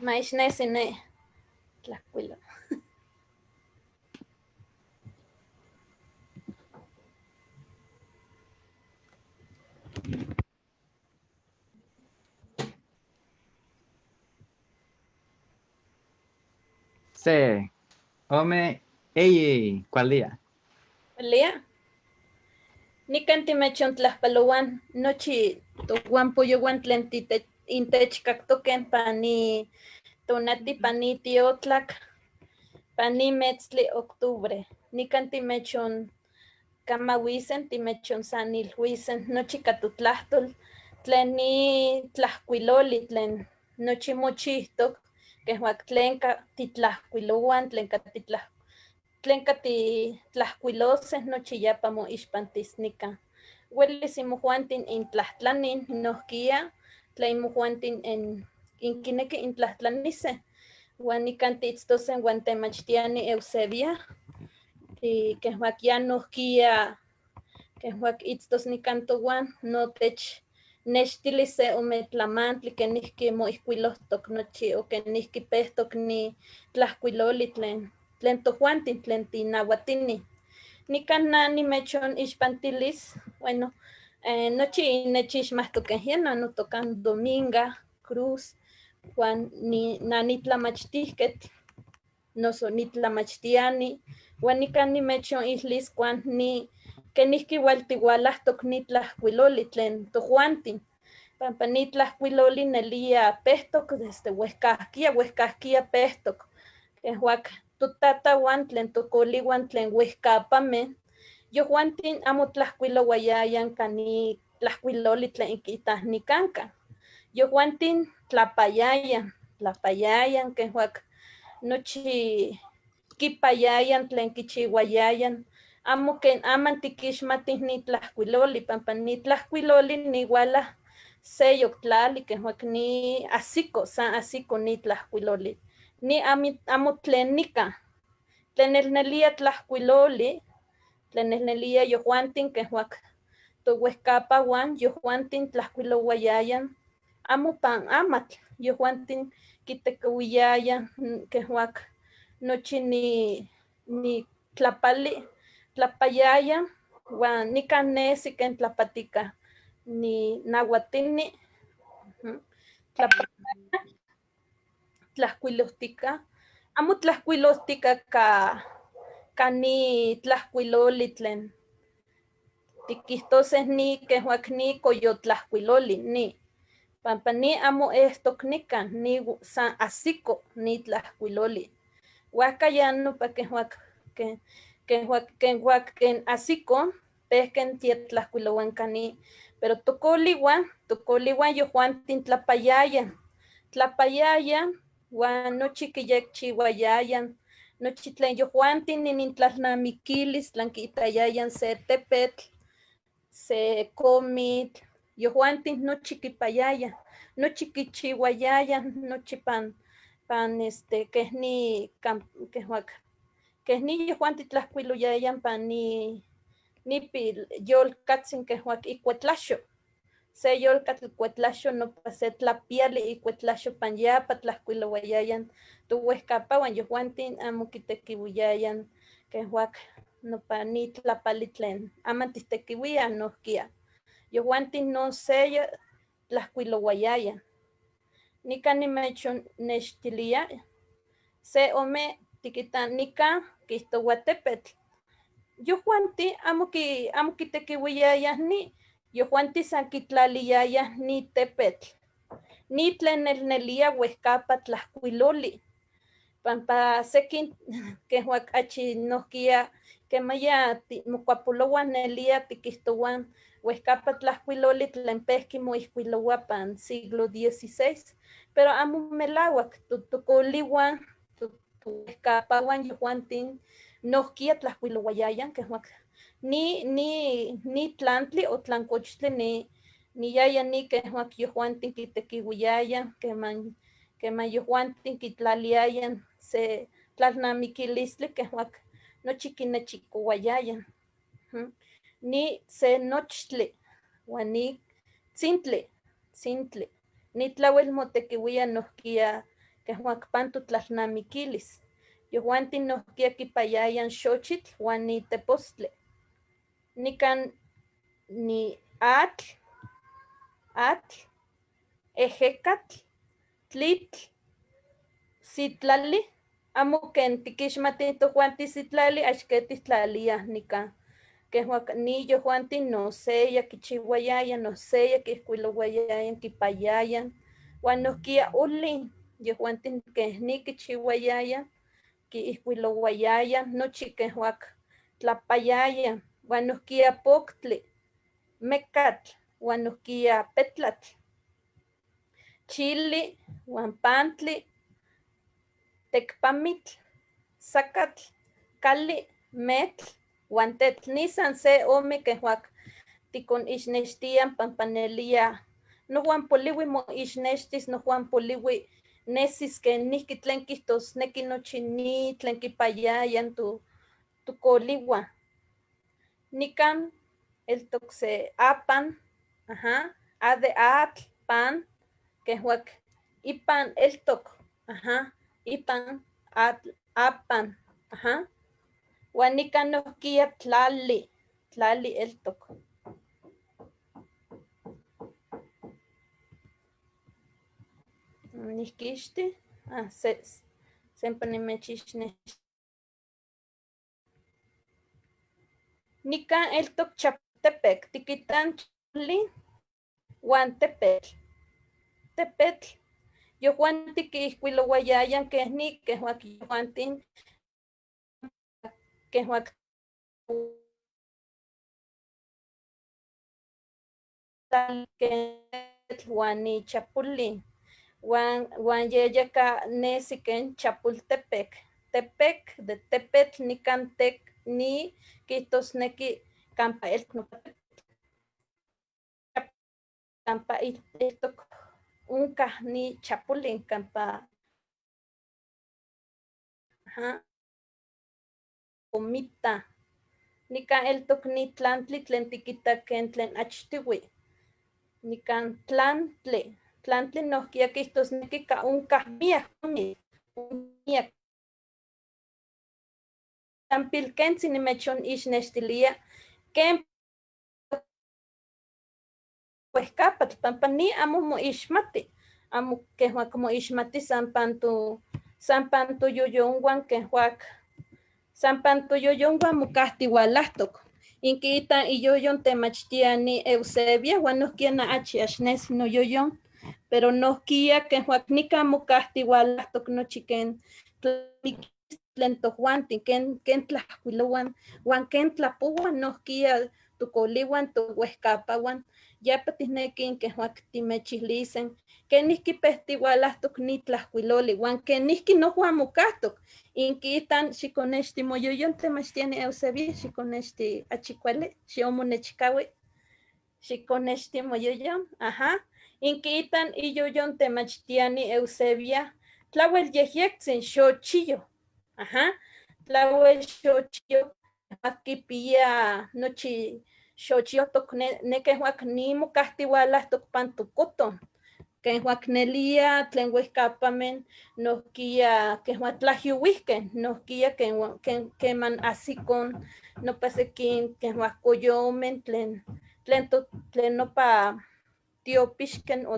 Maixnesi ne tlajkuilo. Se, ome, eyi, kualia. Kualia. Nikan timechontlajpalohuan nochi tohuan poyohuan tlen intechkaktoken pani tonati pani tiotlak pani metztli octubre. Nikan timechon kamahuisen, timechon sanilhuisen nochi katotlajtol tlen ni tlajkuiloli tlen nochi mochihtok kehuak tlenka titlajkuilohuan, tlenka tlenka titlajkuilose nochi yapa moixpantis nikan. Huelis imojuantin intlajtlanin nohkia tlen imojuantin inkineki intlajtlanise. Uan nikan tiitztose uan temachtiani Eusebia. Kehuak ya nohkia kehuak itztos nikan tohuan notech nextilis se ome tlamantli kenijki moijkuilojtok nochi o kenijki pehtok ni tlajkuiloli tlen tlen tojuantin tlen tinahuatini. Nikan na nimechon ixpantilis, bueno, nochi nechixmahtoken ya notokan Dominga Cruz, uan ni na nitlamachtihtl, noso nitlamachtiani, uan nikan nimechon ilis kuan ni kenijki waltihualahtok ni tlajkuiloli tlen tojuantin. Pampa ni tlajkuiloli nelia pehtok desde huejkajkia, huejkajkia pehtok. Kehuak totatauan tlen tokoliuan tlen huejkapameh, yojuantin amo tlajkuilouayayan kani tlajkuiloli tlen ikitaj nikanka. Yojuantin tlapayayan, tlapayayan kehuak nochi kipayayan tlen kichihuayayan. Amo ken aman tikixmatih ni tlajkuiloli, pampa ni tlajkuiloli niuala seyok tlali kehuak ni asiko, san asiko ni tlajkuiloli. Ni amo tlen nikan. Tlen nelnelia tlajkuiloli, tlen nelnelia yojuantin kehuak tohuejkapauan yojuantin tlajkuilouayayan, amo pan amatl, yojuantin kitekiuiyayan kehuak nochi ni tlapali, tlapayayan, uan nikan nesi ken tlapatika ni nahuatini, tlapayayan, tlajkuilohtika, amo tlajkuilohtika ka ni tlajkuiloli tlen tikihtose ni kehuak ni koyotlajkuiloli ni, pampa ni amo ehtok nikan, ni san asiko ni tlajkuiloli. Huajka ya nopa kehuak kehuak kehuak ken asiko pehken tietlajkuilouan kani, pero tokoliuan, tokoliuan yojuantin tlapayayan, tlapayayan uan nochi kiyekchihuayayan, nochi tlen yojuantin inintlalnamiquilis tlen kiitayayan se tepetl, se komitl, yojuantin nochi kipayayan, nochi kichihuayayan, nochi pan pan este keh ni kehuak keh ni yojuantin tlajkuiloyayan pan ni nipil yolkatzin kehuak ikuetlaxo, se yolkatl ikuetlaxo nopa se tlapiali ikuetlaxo pan yapa tlajkuilouayayan tohuejkapauan yojuantin amo kitekiuiyayan kehuak nopa ni tlapali tlen aman tihtekiuiaj nohkia. Yojuantin non seya tlajkuilouayayan. Nikan nimechonnextilia se ome tikita nikan kihtoua tepetl. Yojuantin amo kitekiuiyayan ni, yojuantin san kitlaliyayaj ni tepetl. Ni tlen nelnelia huejkapa tlajkuiloli. Pampa sekin kehuak achi nohkia kemaya mokuapolouan nelia tikihtouan huejkapa tlajkuiloli tlen pehki moijkuiloua pan siglo XVI, pero amo melauak tokoliuan, tohuejkapauan yojuantin nohkia tlajkuilouayayan kehuak ni tlantli o tlankochtli ni yaya ni kehuak yojuantin kitekiuiyayan keman keman yojuantin kitlaliayan se tlalnamikilistli kehuak nochi kinechikouayayan. Ni se nochtli uan ni tzintli, tzintli. Ni tlauel motekiuia nohkia Quejuac pan totlalnamiquilis. Yojuanti nohkia quipayayan xochitl huan ni tepostli. Nican ni atl, atl, ejecatl, tlitl, sitlali, amo ken tiquixmati tojuanti sitlali, axque tijtlaliyah nican. Quejuac ni yojuanti no seya quichihuayaya, no seya quiijcuilohuayayan, quipayayan, huan nohkia olin, yojuanti ken ni quichihuayayan, quiijcuilohuayayan, nochi quejuac tlapayayan, huan nohkia poctli, mecatl, huan nohkia petlatl, chili, huan pantli, tecpamitl, sacatl, cali, metl, huan tetl. Ni san se ome quejuac ticonixnextian pampa nelia nohuan polihui moixnextis, nohuan polihui nesis ken nihki tlen quihtosneki nochi ni tlen quipayayan tocolihuan. Nican eltoc se apan, ajá, a de atl, pan, quejuac ipan eltoc, ajá, ipan atl, apan, ajá. Huan nican nohkia tlali, tlali eltoc. Nihquixti, ah, sempa nimechixnex. Nican eltoc Chapultepec, tiquitan choli huan tepetl. Tepetl, yojuanti quiijcuilohuayayan ken ni, quejuac yojuantin, quejuac huan ni chapulin, huan yeyeka nesi ken Chapultepec, tepec de tepetl nican tec ni quihtosneki campa eltoc campa eltoc oncah ni chapulin campa, ajá, comita. Nican eltoc ni tlantli tlen tiquita ken tlen achtihui. Nican tlantli, tlantli nohkia quihtosneki ka oncah miac miac. San pilquentzi nimechonixnextilia ken huehcapatl, pampa ni amo moixmati, amo quejuac moixmati san pan tu, san pan toyoyonhuan quejuac, san pan toyoyonhuan mocahtihualahtoc. Inquiita iyoyon temachtia ni Eusebia, huan nohkia na achi axnesi noyoyon, pero nohkia quejuac nican mocahtihualahtoc nochi ken tlen tojuantin, ken tlajcuilohuan, huan ken tlapohuan nohkia tocolihuan, tohuehcapahuan, yapa tijnequih quejuac timechilisen kenihki pehtihualahtoc ni tlajcuiloli, huan kenihki nohuan mocahtoc. Inquiitan xiconexti moyoyon temachtiani Eusebia, xiconexti achi cuali, xiomonechcahui, xiconexti moyoyon, ajá. Inquiitan iyoyon temachtiani Eusebia, tlauel yehyectzin xochiyo, ajá, tlauel xochiyo, quipia nochi xochiotoc ne quejuac ni mocahtihualahtoc pan tocoton. Quejuac nelia tlen huehcapamen nohkia quejuac tlajiuhuihqueh, nohkia queman ahsicon nopa sequin quejuac coyomen tlen nopa tiopixquen o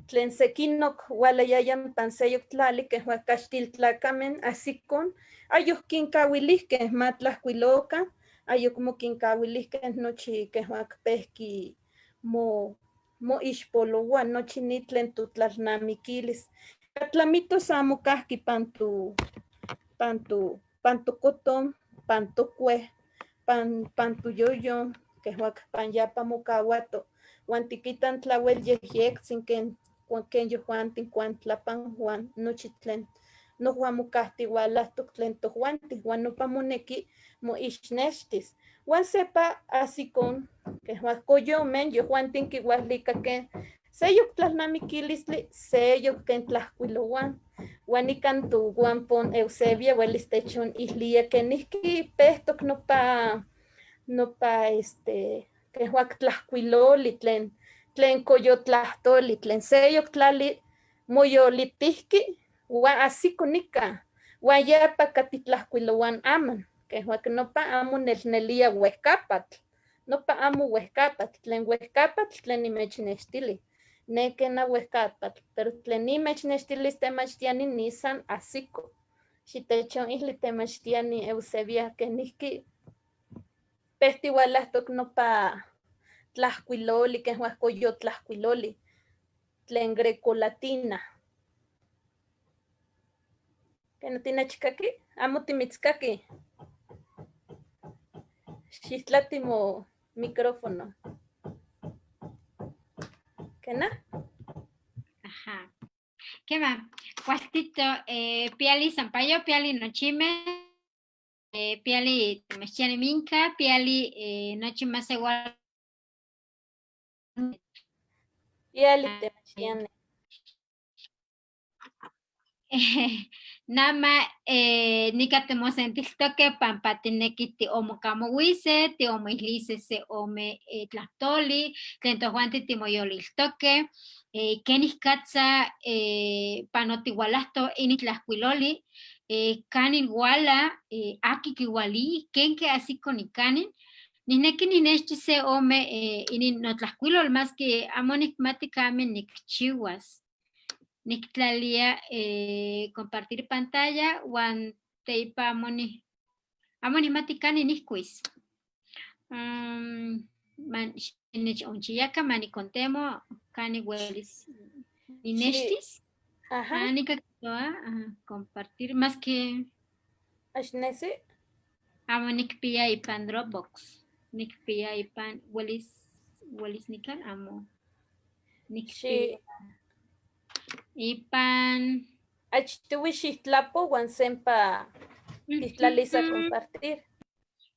tlen sequinoc hualayayan pan seyoc tlali quejuac caxtiltlacamen ahsicon, ayoc quincahuilihqueh ma tlajcuilocan, ayocmo quincahuilihqueh nochi quejuac pehqui moixpoloua nochi ni tlen totlalnamiquilis. Tlamito san mocahqui pan tocoton, pan tocueh, pan toyoyon, quejuac pan yapa mocahuato, huan tiquitan tlauel yehyectzin ken yojuantin cuantlapan huan nochi tlen nohuan mocahtihualahtoc tlen tojuantin, huan nopa moneki moixnextis. Huan sepa ahsicon quejuac coyomen yojuantin quihualica ken seyoc tlalnamiquilistli, seyoc ken tlajcuilohuan, huan nican tohuanpon Eusebia huelis techonihlia kenihki pehtoc nopa quejuac tlajcuiloli tlen coyotlahtoli, tlen seyoc tlali moyolitihki, Huan ajsico nica, huan yapa catitlajcuilohuan aman, quej nopa amo nelnelia huejcapatl, nopa amo huejcapatl, tlen huejcapatl tlen nimechnextili, ne quena huejcapatl, pero tlen nimechnextilis temachtiani nisan ajsico. Xitechonijli temachtiani Eusebia kenijqui pehtihualahtoc nopa tlajcuiloli, kej huajcoyotlajcuiloli, tlen grecolatina. ¿Qué no tinechkaki? Amo timitzkaki. Xixtlati mo micrófono. ¿Qué na? Ajá. ¿Qué va? Cualtito, piali Sampaio, piali nochime, piali temachtiani minca, piali nochi más igual. Piali temachtiani. Nama nika timosentiltoque pampa tineki tiomokamowise, tiomoilise se ome tlahtoli, tlen tojuanti timoyoliltoque, kenih katza panotihualahto inin tlajkuiloli, kanin wala, aki kiwali, kenke asiko nikanin, nihneki ninexti se ome inin notlajkuilol, maski amo nikmati kamin nikchiwas. Niktlalia compartir pantalla uan teipa amo nihmati kanin nihkuis. Man, xinechonchiyaka manikontemo kani welis ninextis. Ajá. Ah, nika kihtowa, ajá, compartir más que Axnesi. Amo nikpia ipan Dropbox. Nikpia ipan welis nikan amo. Nikpia ipan Achtiwi xihtlapo uan sempa titlalisa compartir.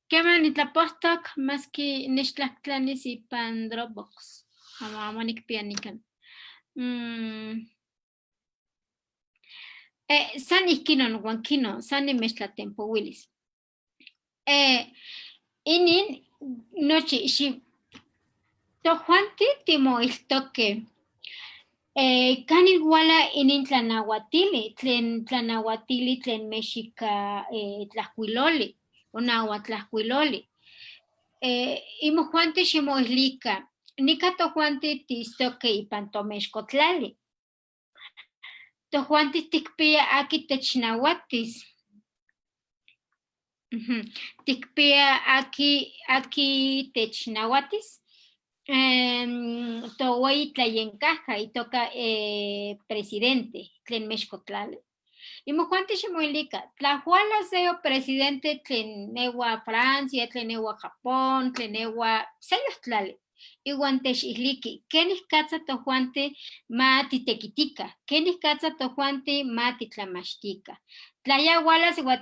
Kema nitlapostok maski nechtlajtlanis ipan Dropbox. Amo nikpia nikan. San ihkinon uan kino, san nimechtlatempowilis. Inin nochi xi tojuanti timoiltoque. Kanin wala inin tlanauatili, tlen tlanauatili tlen mexica tlajkuiloli, o nahuatlajkuiloli. Imojuanti ximoilika, nika tojuanti tiistoque ipan tomexcotlali. Tojuanti tikpia aki technauatis. Tikpia aki technauatis. Tohueyi tlayenkaja itoka presidente tlen mexcotlali. Imojuanti ximoilika, tlajuala seyo presidente tlen ewa Francia, tlen ewa Japón, tlen ewa seyoh tlali. Iwan techiliki, kenih katza tojuanti ma titekitika, kenih katza tojuanti ma titlamachtika. Tlaya walas iwan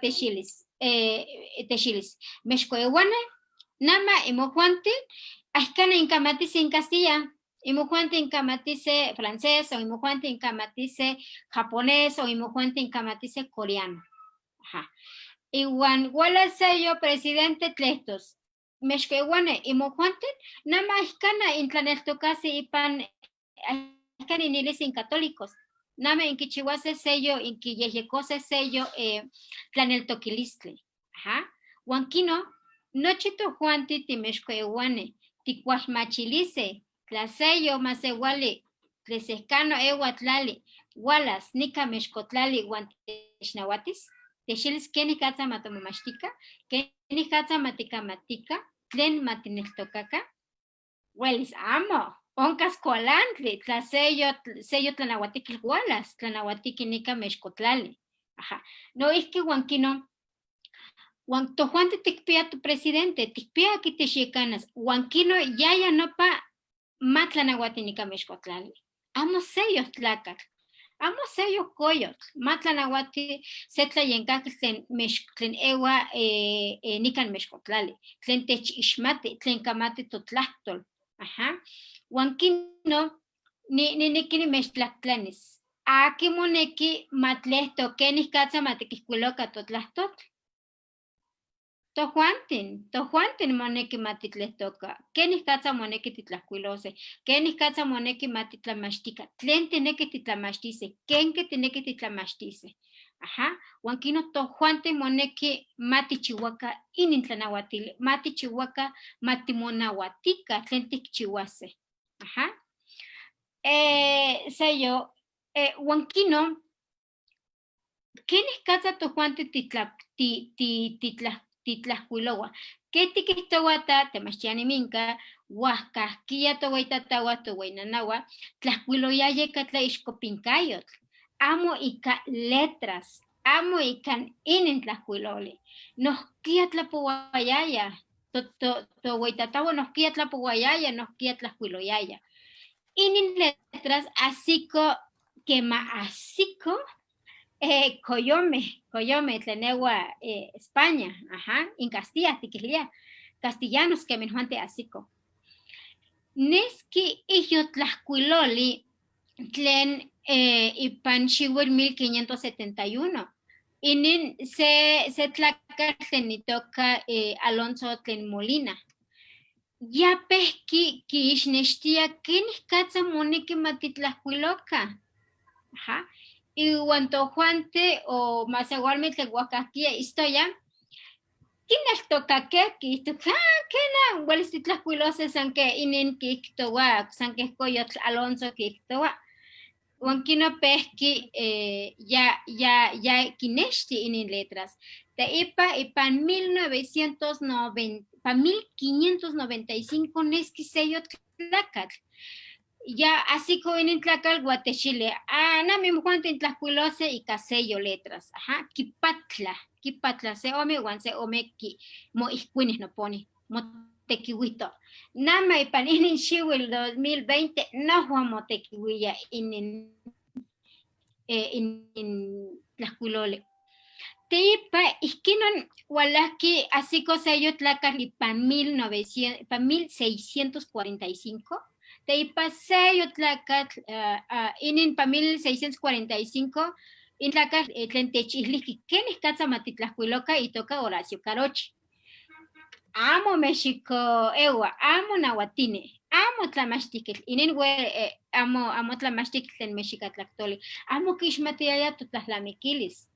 texilis, mexcoewane, nama imojuanti, axkana inkamatise in Castilla, imojuanti inkamatise francés, o imojuanti inkamatise japonés, o imojuanti inkamatise coreano. Ajá. Iwan walas seyo presidente tlehtos, mexcoewane, imojuanti, nama axkana intlaneltokase ipan, axkana inilis in católicos, nama inkichiwase sello, inkiyejyekose sello tlaneltokilistli. Ajá. Huan kino, nochi tojuanti timexcoewane, tikualmachilise, tlaseyo masewali, tlesehcano ewa tlali, walas nika mexcotlali uan technauatis, texilis kenih katza matomomachtika, kenih katza matikamatika, tlen matineltokaka, welis amo, onkas kualantli, tla seyo tlanauatikil walas, tlanauatiki nika mexcotlali. Ajá. No ihki uan kino, uan tojuanti tikpia tu presidente, tikpia aki techyekanas, uan kino yaya nopa ma tlanauati nika mexcotlali. Amo seyoh tlakatl, amo seyoh koyotl, ma tlanauati se tlayenkajtl tlen tlen ewa nikan mexcotlali, tlen techixmati, tlen kamati totlahtol. Ajá. Uan kino, nineki nimechtlajtlanis. Aki moneki ma tlehto kenih katza ma tikijkuiloka totlahtol? Tojuantin, tojuantin moneki ma titlehtoka, kenikatza moneki titlajkuilose, kenikatza moneki ma titlamachtika, tlen tineki titlamachtise, kenke tineki titlamachtise. Ajá, huan kino tojuantin moneki ma tichihuaka inin tlanauatili, ma tichihuaka, ma timonahuatika tlen tikchihuase. Ajá. Seyo, huan kino, kenikatza tojuantin titlajkuiloua. ¿Qué tikihtowa ta temachtiani minka, huajkajkia tohueytataua tohueynanaua, tlajkuiloyaya ika tlaixkopinkayotl, amo ika letras, amo ika inin tlajkuiloli. Nohkia tlapowayaya, tohueytataua nohkia tlapowayaya, nohkia tlajkuiloyaya. Inin letras asiko, kema asiko, coyome, coyome, tlen ewa España, ajá, in Castilla, tiquilía, castellanos que juante asiko. Neski ihyotlajkuiloli tlen ipan xiuitl 1571. Inin se tlakatl tlen itoka Alonso tlen Molina. Ya pehki kiixnextia kenikatza moneki ma titlajkuiloka. Ajá. Iwan tojuanti o masehualmeh tlen huajkajkia istoya, kineltokakeh, kijtoka, ah, kena, welis titlajkuilose san ke inin kihtowa, san keh koyotl Alonso kihtowa. Huan kino pehki ya kinexti inin letras. Teipa ipan 1990, pa 1595 neski seyo tlakatl. Ya asiko inin tlakatl guatexile, ah, nami mojuanti tlajkuilose ika sello letras, ajá, kipatla, kipatla se ome uan se ome ki moihkuinih noponi, motekiuito. Nama ipan inin xiuitl 2020 nohua motekiuiya inin tlajkuiloli. Teipa ihkinon ualajki asiko seyo tlakatl ipan mil novecien-, ipan 1645, teipa seyo tlakatl, inin pa 1645, in tlakatl tlen techilihki kenikatza ma titlajkuiloka itoka Horacio Carochi. Amo México ewa, amo nahuatine, amo tlamachtiketl, inin we amo, amo tlamachtiketl tlen mexicatlahtoli, amo kixmatiaya totlahlamikilis.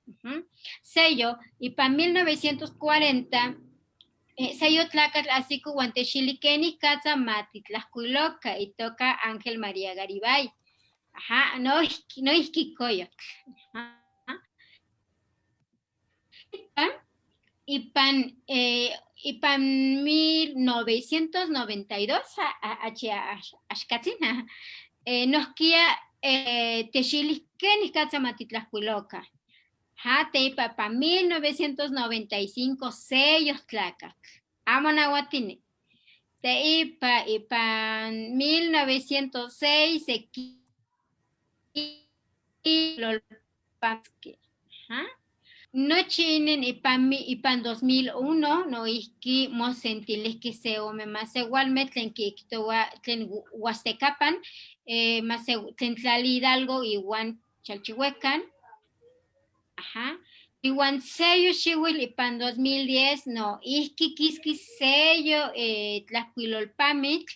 Seyo, ipan 1940, seyo tlakatl asiko uan techili kenikatza ma titlajkuiloka, itoka Ángel María Garibay. Ajá, no, no ihki koyotl. Ajá. Ipan 1992, axkatzin, nohkia techilih kenikatza ma titlajkuiloka. Ja, teipa pa 1995 sellos tlakatl. Amo nahuatini. Teipa ipan 1906 Ajá. Nochi inin ipan 2001 no ihki mosentilihki se ome masewalmeh tlen kihtowa tlen Huastecapan, tlen tlali Hidalgo iwan Chalchihuecan. Ajá. Iwan seyo xiuitl ipan 2010 no ihki kiski seyo tlajkuilolpamitl.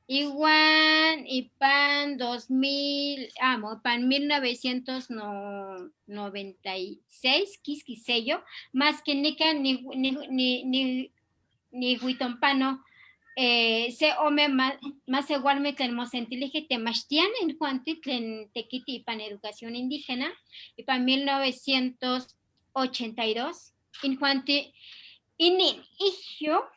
Iwan ipan dos mil, amo, ipan mil novecientos no, noventa y seis, kiski sello, más que nikan ni huitompano, se ome más igualme tlen mosentilije temachtian en juanti tlen tekiti ipan educación indígena, ipan 1982, in juanti, inin ihyo,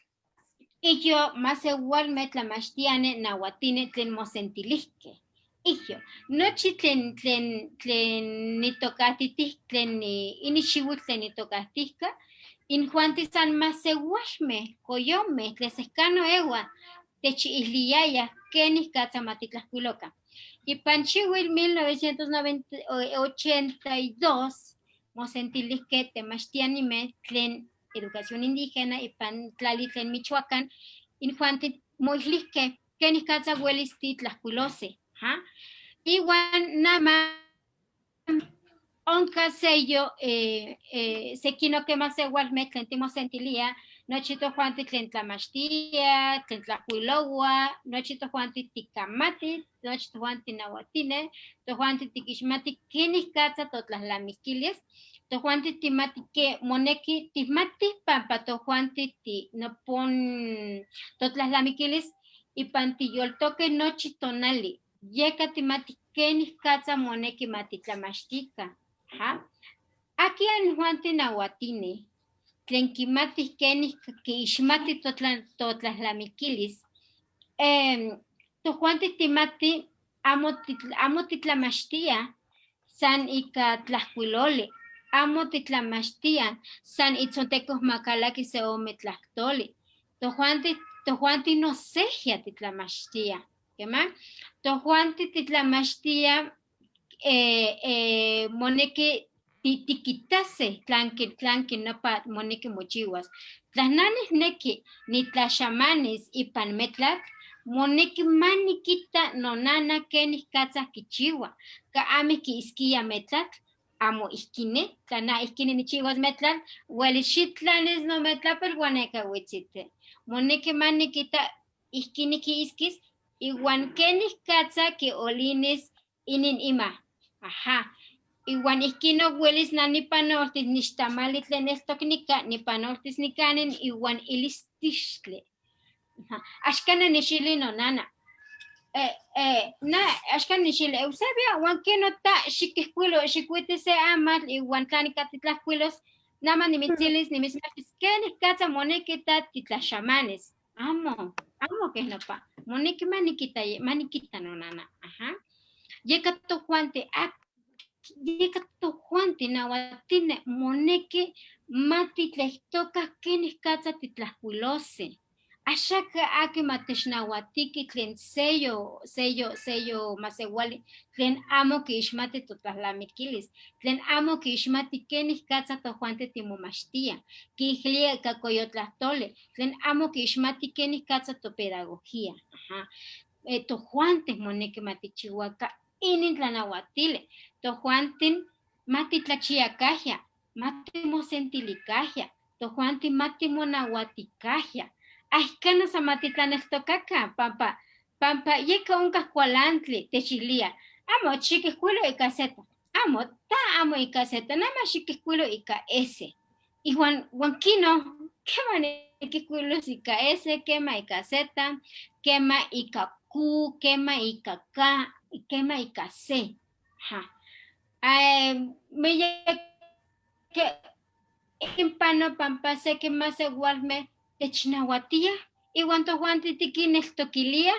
Ihyo más igualme tlamachtiane nahuatine tlen mosentilihke. Ihyo, nochi tlen, tlen, tlen nitokatitih, tlen ni, inixiuitl tlen nitokatihka, in juanti san masewalme, koyome, tlesehkano ewa, techiiliaya kenik katza ma titlajkuiloka. Ipan xiuitl mil novecientos noventa, ochenta y dos, mosentilihke temachtianime tlen educación indígena ipan tlali tlen Michoacán, in juanti moilihke kenik katza welis titlajkuilose, ja? Iwan nama Onka seyo sekino que masehualme tlen timosentilia, nochi tojuanti tlen tlamachtia, tlen tlajkuiloua, nochi tojuanti tikamati, nochi tojuanti nahuatine, tojuanti tikixmati kenikatza totlalnamiquilis, tojuanti timati que moneki timati pampa tojuanti ti nopon totlalnamiquilis ipan tiyoltoque nochi tonali, yeka timati kenikatza moneki matitlamachtika. Ajá. Aquí anjuanti nahuatine, tlen kimatih kenik kiixmati totlalnamiquilis, tojuanti timati amo titlamachtia san ika tlajkuiloli, amo titlamachtia san itzonteco makalaki se ome tlahtoli, tojuanti nosejia titlamachtia, ¿qué? Tojuanti titlamachtia moneki tikitase tlanki nopa moneki mochiwas. Tla nanih nitlaxamanis ipan metlatl, moneki manikita nonana kenik katza kichiwa. Ka ame kiiskia metlatl, amo ihkine, tla na ihkine nichiwas metlatl, uelis xitlanis no metlapel uan neka huitzite. Moneki manikita ihkini kiiskis, iwan kenik katza kiolinis inin ima. Ajá. Iwan ihkino uelis na nipanoltis nixtamali tlen eltok nika, nipanoltis nikanin iwan ilis tixtli. Axkan nixili nonana. Na, axkan nixili Eusebia, uan keno ta xikihkuilo, xikuiti se amatl iwan tla nika titlajkuilos, nama nimitzilis, nimitzmachtis kenik katza moneki ta titlaxamanis. Amo, amo keh nopa. Moneki manikita nonana. Ajá. Yeka tojuanti, yeka tojuanti nahuatine moneki matitlehtoka kenik katza titlajkuilose. Axaka aki matechnahuatiki tlen seyo, seyo, seyo masewali, tlen amo kiixmati totlalnamiquilis, tlen amo kiixmati kenik katza tojuanti timomachtia, kiijlia ika koyotlahtoli, tlen amo kiixmati kenik katza topedagogía. Ajá. Tojuanti moneki matichiuaka inin tlanahuatili, tojuantin matitlachiakajia, matimosentilikajia, tojuanti matimonahuatikajia. Axkana san matitlaneltokaka, pampa, pampa yeka onkah kualantli techilia, amo xikihkuilo ika Z, amo, ta amo ika Z, nama xikihkuilo ika S. Iwan, uan kino, kema nikihkuilos ika S, kema ika Z, kema ika Q, kema ika K, kema ika C. Ja. Miyek impano pampa seki masewalmeh technahuatia, iwan tojuanti tikineltokilia,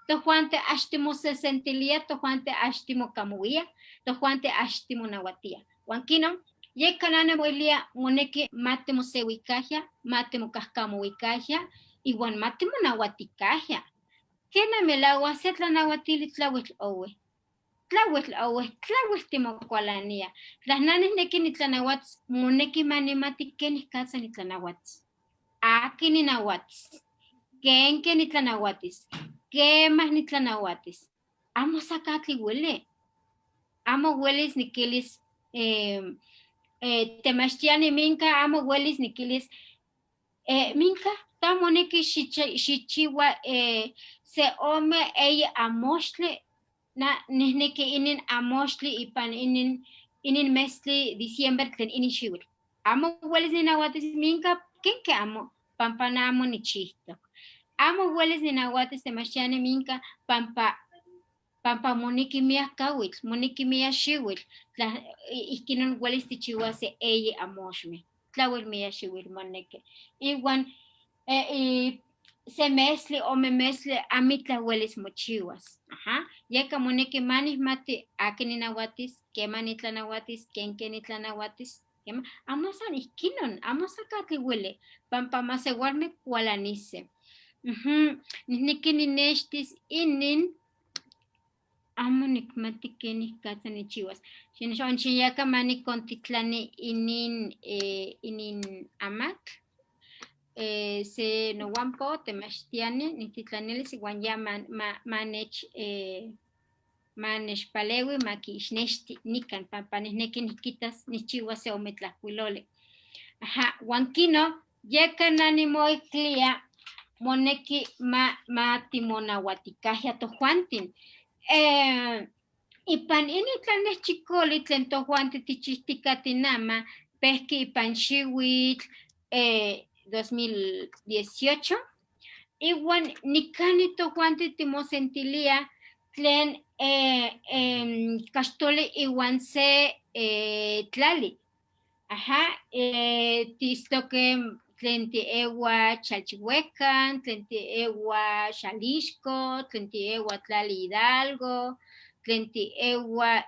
tojuanti ax timosesentilia, tojuanti ax timokamuia, tojuanti ax timonahuatia. Uan kinon, yeka na nimoilia moneki matimosewikajia, matimokahkamowikajia, iwan matimonahuatikajia. Kena melaua se tlanahuatili tlauel owe. Tlauel owe, tlauel timokualania. Tla na nijneki nitlanahuatis, moneki manimati kenik katza nitlanahuatis. Akin ninahuatis, kenke nitlanahuatis, kemah nitlanahuatis. Amo sakatli ueli. Amo uelis nikilis temachtiani minka, amo uelis nikilis minka, ta moneki xichiua se ome eyi amoxtli, na nihneki inin amoxtli ipan inin meztli diciembre tlen inin xiuitl. Amo uelis ninahuatis minka, kenke amo, pampa na amo nichihtok. Amo uelis ninahuatis temachtiani minka, pampa pampa moneki miak kawitl, moneki miak xiuitl, tla ihkinon uelis tichiuas se eyi amoxmeh, tlauel miak xiuitl moneki. Iwan se meztli, ome meztli amitlah uelis mochiuas. Ajá. Yeka moneki manihmati akin ninahuatis, keman nitlanahuatis, kenke nitlanahuatis, kema, amo san ihkinon, amo sakatli ueli, pampa masewalmeh kualanise. Nihneki ninextis inin, amo nikmati kenik katza nichiuas. Xonchiyaka manikontitlani inin amatl, se nowanpo temachtiani nihtitlanilis iwan ya manech Ma nechpalewi ma kiixnexti nikan pampa nijneki nijquitas nijchihuas se ome tlajkuiloli. Ajá, huan kino, yeka nanimoiclia moneki ma timonahuatikajya tojuantin. Ipan inin tlanejchikoli tlen tojuantin tichihtika tinama, pejki ipan xiuitl 2018, iwan nikani tojuantin timosentilia tlen kaxtoli iwan se tlali. Ajá, tiistoke tlen tiewa Chalchihuecan, tlen tiewa Xalixco, tlen tiewa tlali Hidalgo, tlen tiewa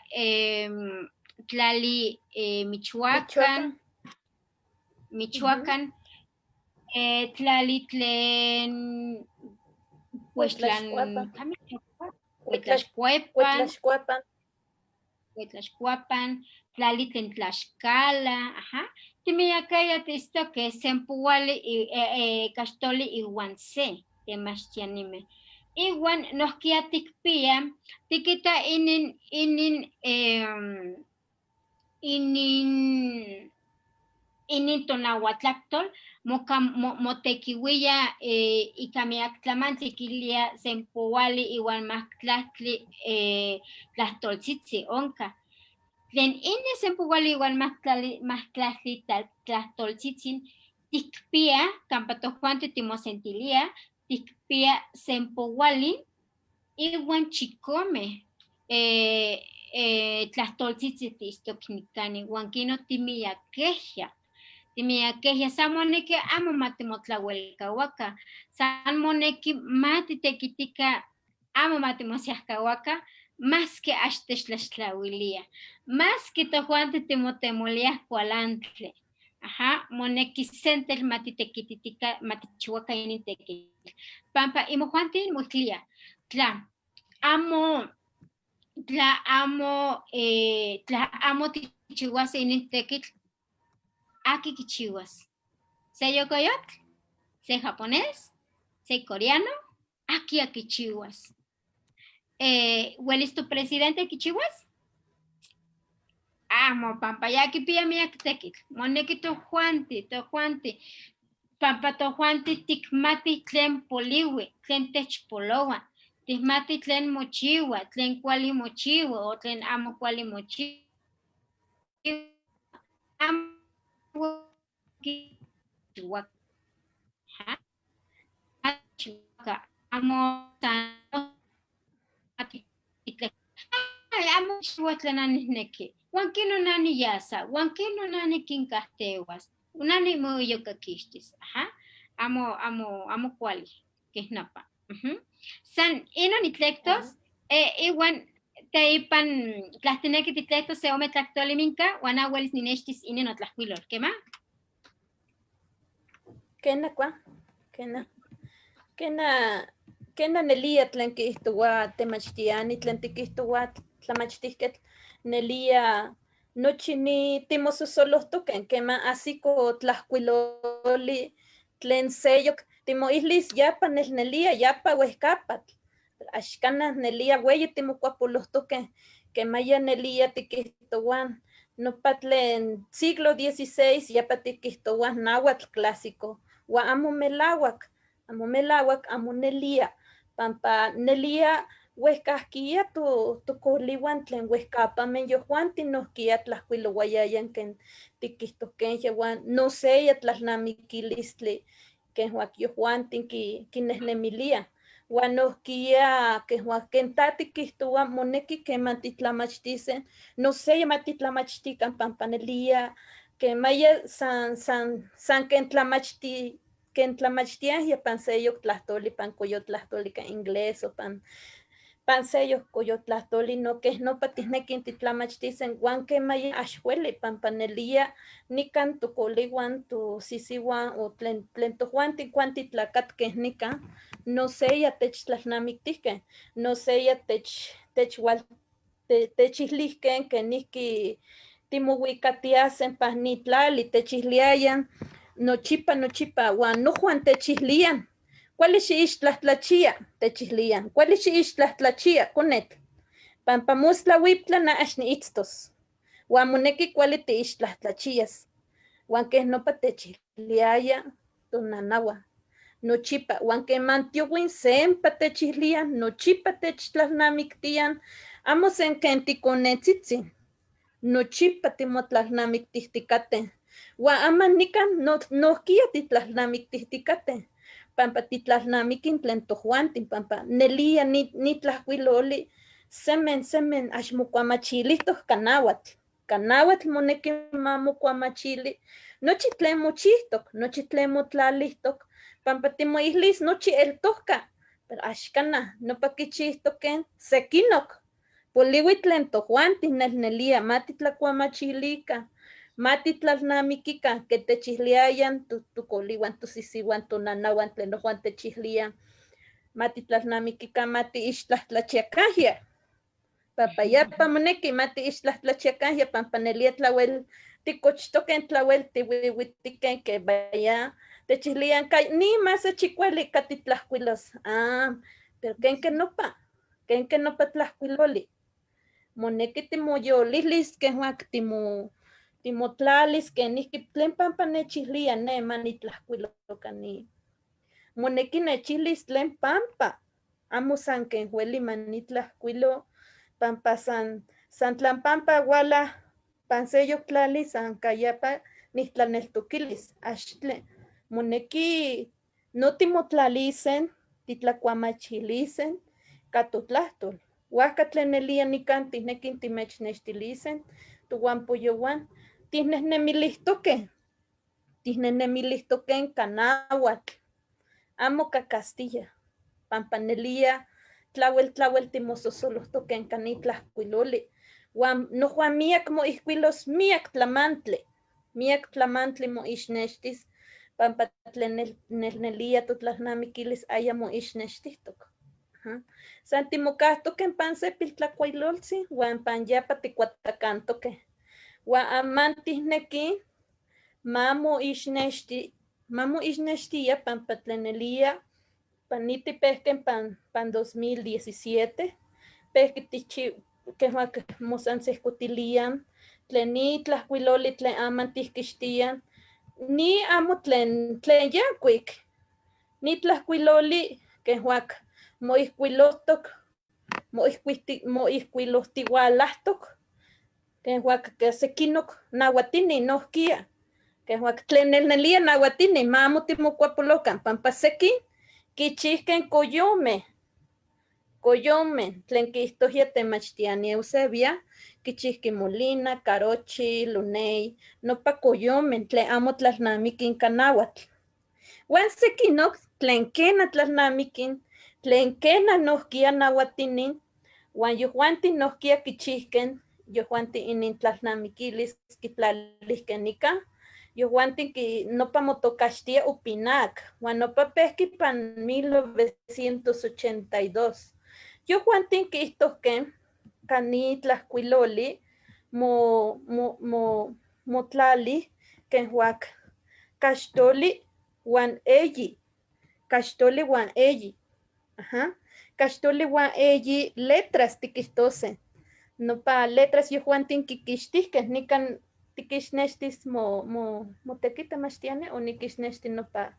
tlali Michoacán, Michoacán, tlali tlen Huetlaxcuapan, Huetlaxcuapan, tlali tlen Tlaxcala, ajá, timiyakaya tiistoke sempoali kaxtoli iwan se temachtianime. Iwan nohkia tikpia, tikita inin tonahuatlaktol motekiuia ika miak tlamantli kilia sempoali iwan majtlaktli tlahtoltzitzi onka. Tlen inin sempoali iwan majtlaktli tlahtoltzitzin tikpia, kampa tojuantin timosentilia, tikpia sempoali iwan chikome tlahtoltzitzi tiistok nikani, uan kino timiakejia. Timiakejia, san moneki amo ma timotlauelkauaka, san moneki ma titekitika, amo ma timosiahkauaka, maski axtechtlaxtlawilia, maski tojuantin timotemoliah kualantli. Ajá, moneki sentetl ma titekititika, ma tikchiuaka inin tekitl. Pampa imojuantin moiklia, tla amo tikchiuas inin tekitl, aki kichiuas? Se yocoyotl, se japonés, se coreano, aki kichiuas? Welis tu presidente kichiuas? Amo, pampa ya kipia miak tekitl, moneki tojuanti, tojuanti, pampa tojuanti tikmati tlen poliui, tlen techpoloua, tikmati tlen mochiua, tlen kuali mochiua o tlen amo kuali mochiua. Amo kichiuaka. Amo amo chiua tlen nijneki. Uan kino nani yasa, uan kino nani kinkajtewas, nani moiyokakixtis, ajá, amo, amo, amo kuali, kihnapa. San inon nitlectos, iwan teipan tlahtineki titlectos se ome tlahtoli minka, uan awelis ninextis inin notlajkuilol, ¿kema? Kena kua, kena, kena, kena nelia tlen kiihtowa temachtiani, tlen tikihtowa tlamachtihketl, nelia nochi ni timososolohtoken, kema asiko tlajkuiloli tlen seyok, timoihlis yapa nelnelia, yapa uehkapatl, axkanah nelia ueyi timokuapolohtoken, kema ya nelia tikihtowan, nopa tlen siglo XVI yapa tikihtowan náhuatl clásico, uan amo melauak, amo melauak, amo nelia, pampa nelia uehkajkia tokoliwan tlen uehkapamen yojuantin nohkia tlajkuilowayaya ken tikihtohken uan no seya tlalnamikilistli kenjuak yojuantin kinehnemiliah, uan nohkia kenjuak ken ta tikihtowa moneki keman titlamachtiseh, no seya ma titlamachtikan pampa nelia kemaya san ken tlamachti, ken tlamachtiah ya pan seyok tlahtoli, pan koyotlahtoli ka inglés o pan seyok koyotlahtoli, no keh nopa tihnekin titlamachtiseh uan kemaya axueli pampa nelia nikan tokoliwan, tosisiwan o tlen tojuantin kuantitlakatkeh nikan, no seya techtlalnamiktihkeh, no seya techilihkeh kenijki timowikatiasen pan ni tlali, techiliayan nochipa, nochipa, uan nojuan techilian, kuali xiixtlajtlachia, techilian, kuali xiixtlajtlachia, konetl, Pampa mostla huiptla na ax niitztos. Huan moneki kuali tiixtlajtlachiyas. Huan kej nopa techiliaya tonanawa. Nochipa, huan keman tiohuin sempa techilian, nochipa techtlalnamiktian, amo sen ken tikonetzitzin. Nochipa timotlalnamiktihtikateh. Huan aman nikan nohkia titlalnamiktihtikateh. Pampa titlalnamikin tlen tojuantin, pampa nelia ni tlajkuiloli semen semen ax mokuamachilihtok ka nahuatl. Ka nahuatl moneki ma mokuamachili nochi tlen mochijtok, nochi tlen motlalihtok, pampa timoihlis nochi eltohka, pero axkanah nopa kichijtoken sekinok. Poliwi tlen tojuantin nelnelia ma titlakuamachilika, ma titlalnamikika ke techiliayan tokoliwan, tosisiwan, tonanawan tlen nojuan techilian, ma titlalnamikika, ma tiixtlajtlachiakajya. Pampa yapa moneki ma tiixtlajtlachiakajya, pampa nelia tlawel tikochtoken tlawel tiwiwitiken ke vaya techilian kay ni más chikuali ka titlajkuilos. Ah, pero ken ke nopa, ken ke nopa tlajkuiloli. Moneki timoyolihlis ken huak timotlalis kenijki tlen pampa nechilía ne ma nitlajkuiloka ni. Moneki nechilis tlen pampa, amo san ken hueli ma nitlajkuilo, pampa san tlan pampa wala pan seyok tlali san kayapa nihtlaneltoquilis, axtle. Moneki no timotlalisen, titlakuamachilisen ka totlahtol. Huajka tlen nelia nikan tijnekin timechnextilisen tohuampoyowan, tijnejnemilihtokej, tijnejnemilihtokej ka náhuatl, amo ka Castilla, pampa nelia tlawel tlawel timososolohtoken ka ni tlajkuiloli. Huan nojuan miak moijkuilos miak tlamantli, miak tlamantli moixnextis, pampa tlen nelnelia totlalnamikilis aya moixnextihtok. San timokahtoken pan se piltlakuailoltzin huan pan yapa tikuatakantokej. Huan aman tijneki ma moixnexti, ma moixnextia pampa tlen nelia pan nitipehken pan 2017, pehki tichi kej mosantsejkotilian tlen ni tlajkuiloli tlen aman tijkixtian, ni amo tlen yankuik, ni tlajkuiloli kej huak moijkuilohtok, moijkuilohtiualahtok, kej huak ke sekinok nahuatini nohkia, kej huak tlen nelnelia nahuatini ma amo timokuapolokan, pampa sekin kichijken koyomeh, koyomeh tlen kiijtohia temachtiani Eusebia, kichijki Molina, Carochi, Luney, nopa koyomeh tlen amo tlalnamikin ka náhuatl. Huan sekinok tlen kena tlalnamikin, tlen kena nohkia nahuatinin, huan yojuantin nohkia kichijken, yojuantin inintlalnamikilis kitlalihken nika, yojuantin nopa motokaxtia Upinak, huan nopa pehki pan 1982. Yojuantin kiijtohken ka ni tlajkuiloli motlali ken huak kaxtoli huan eyi, kaxtoli huan eyi, ajá, kaxtoli huan eyi letras tikihtose. Nopa letras yojuantin kikixtihkeh, nikan tikixnextis moteki temachtiani o nikixnexti nopa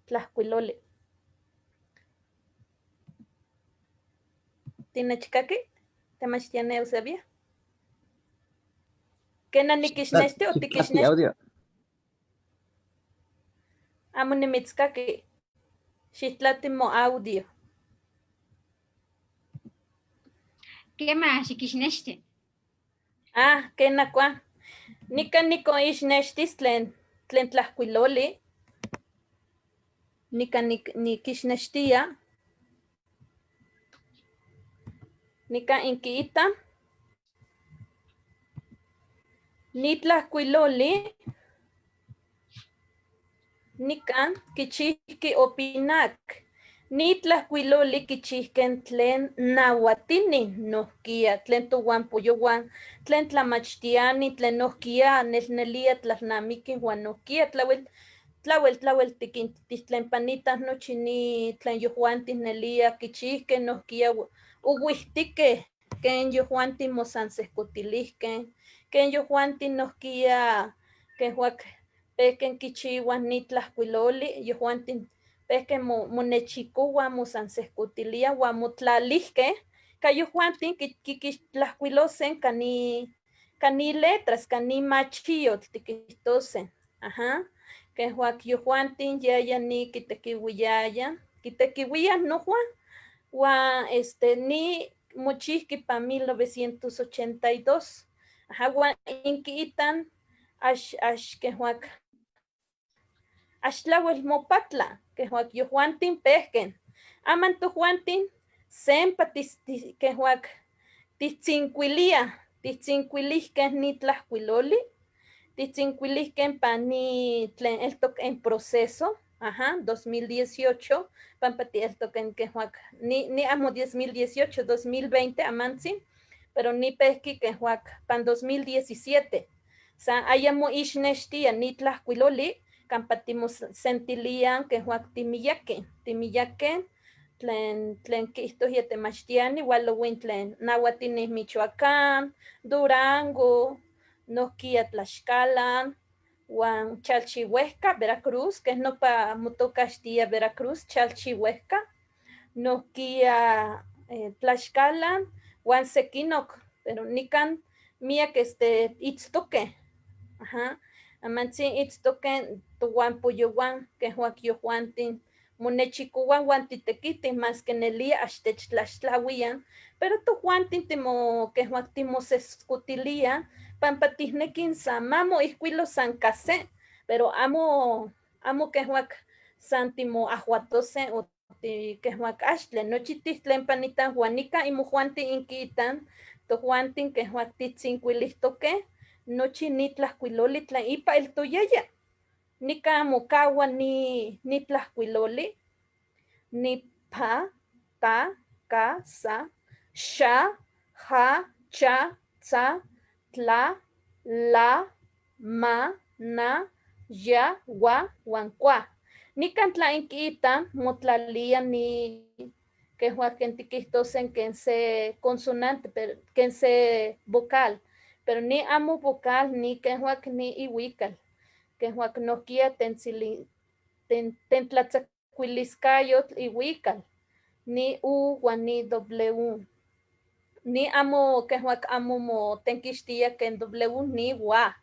tlajkuiloli. Tinechkaki temachtiani Eusebia? Kena nikixnexti o tikixnexti? Audio. Amo nimitzkaki. Xihtlati moaudio. Kema, xikixnexti. Ah, kena kua. Nikan nikoixnextis tlen tlajkuiloli. Nikan nikixnextia. Nikan inkiita. Ni tlajkuiloli. Nikan kichijki opinak. Ni tlajkuiloli kichijken tlen nahuatini nohkia, tlen tohuampoyowan, tlen tlamachtiani, tlen nohkia nelnelia tlalnamiki huan nohkia tlawel tlawel tlawel tiktlenpanitaj nochi ni tlen yojuantin nelia kichijkeh nohkia ouihtikeh. Ken yojuanti mosansejcotilijque, ken yojuanti nohkia kejuak pehken kichiuaj ni tlajkuiloli, yojuanti pehken monechikohuaj mosansejcotiliaj uan motlalijkej ka yojuanti tlajkuilosen ka ni letras, ka ni machiyotl tiquihtosen, ajá. Kejuak yojuanti yaya ni kitequihuiyaya, kitequihuiyaj nojuan, uan ni mochijki pa 1982, ajá, uan inquiitan ax kejuak ax tlawel mopatla, kejuak yojuantin pehken. Aman tojuantin sempa kejuak tijtzinkuiliaj, tijtzinkuilijkej ni tlajkuiloli, tijtzinkuilijkej pa ni tlen eltok en proceso, ajá, 2018, pampa tieltok en kejuak, ni amo 2018, 2020 amantzin, pero ni pehki kejuak pan 2017, san ayamo ixnextia ni tlajkuiloli, kampa timosentiliaj kejuak timiyakej, timiyakej tlen kihtoj temachtiani walowin tlen nahuatini Michoacán, Durango, nohkia Tlaxcala, uan Chalchihuejca, Veracruz, keh nopa motokaxtia Veracruz, Chalchihuejca, nohkia Tlaxcala, uan sekinok, pero nikan miak itztokej, ajá, amantzin itztokej tohuampoyowan, kejuak yojuantin monechikohuan uan titekitih maske nelia ax techtlaxtlawian, pero tojuantin kejuak timosescotiliaj pampa tijnequih san ma moijkuilo san ka se, pero amo kejuak san timoajuatose o kejuak axtle, nochi tihtlenpanitan uan nikan imojuantin inquiitan tojuantin kejuak titzinkuilijtokej nochi ni tlajkuiloli tlen ipa eltoyaya. Nikan mokaua ni tlajkuiloli, ni pa, ta, ka, sa, xa, ja, cha, tza, tla, la, ma, na, ya, wa, uan kua. Nikan tla inquiitan motlalia ni kejuak ken tiquihtosen ken se consonante, pero ken se vocal, pero ni amo vocal ni kejuak ni ihuical. Kejuak nohkia tentlatzakuiliskayotl ihuical, ni U uan ni W. Ni amo kejuak amo motenkixtia ken W ni wa.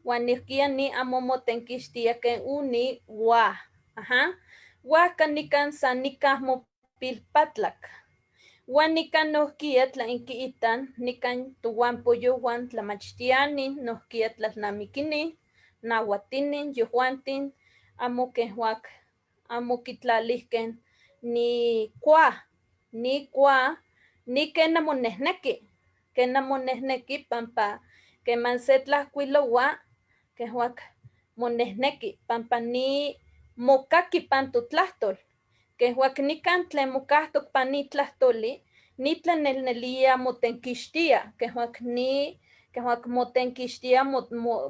Uan nihkia ni amo motenkixtia ken U ni wa. Ajá. Huajka nikan san nikan mopilpatlak. Uan nikan nohkia tla inquiitan, nikan tohuampoyowan tlamachtiani, nohkia tlalnamikini, nahuatini, yojuantin, amo kejuak, amo kitlalijken ni kua, ni kua, ni kena monehneki, kena monehneki pampa keman se tlajkuiloua, kejuak monehneki, pampa ni mokaki pan totlahtol, kejuak nikan tlen mokahtok pan ni tlahtoli, ni tlen nelnelia motenkixtia, kejuak ni kejuak motenkixtia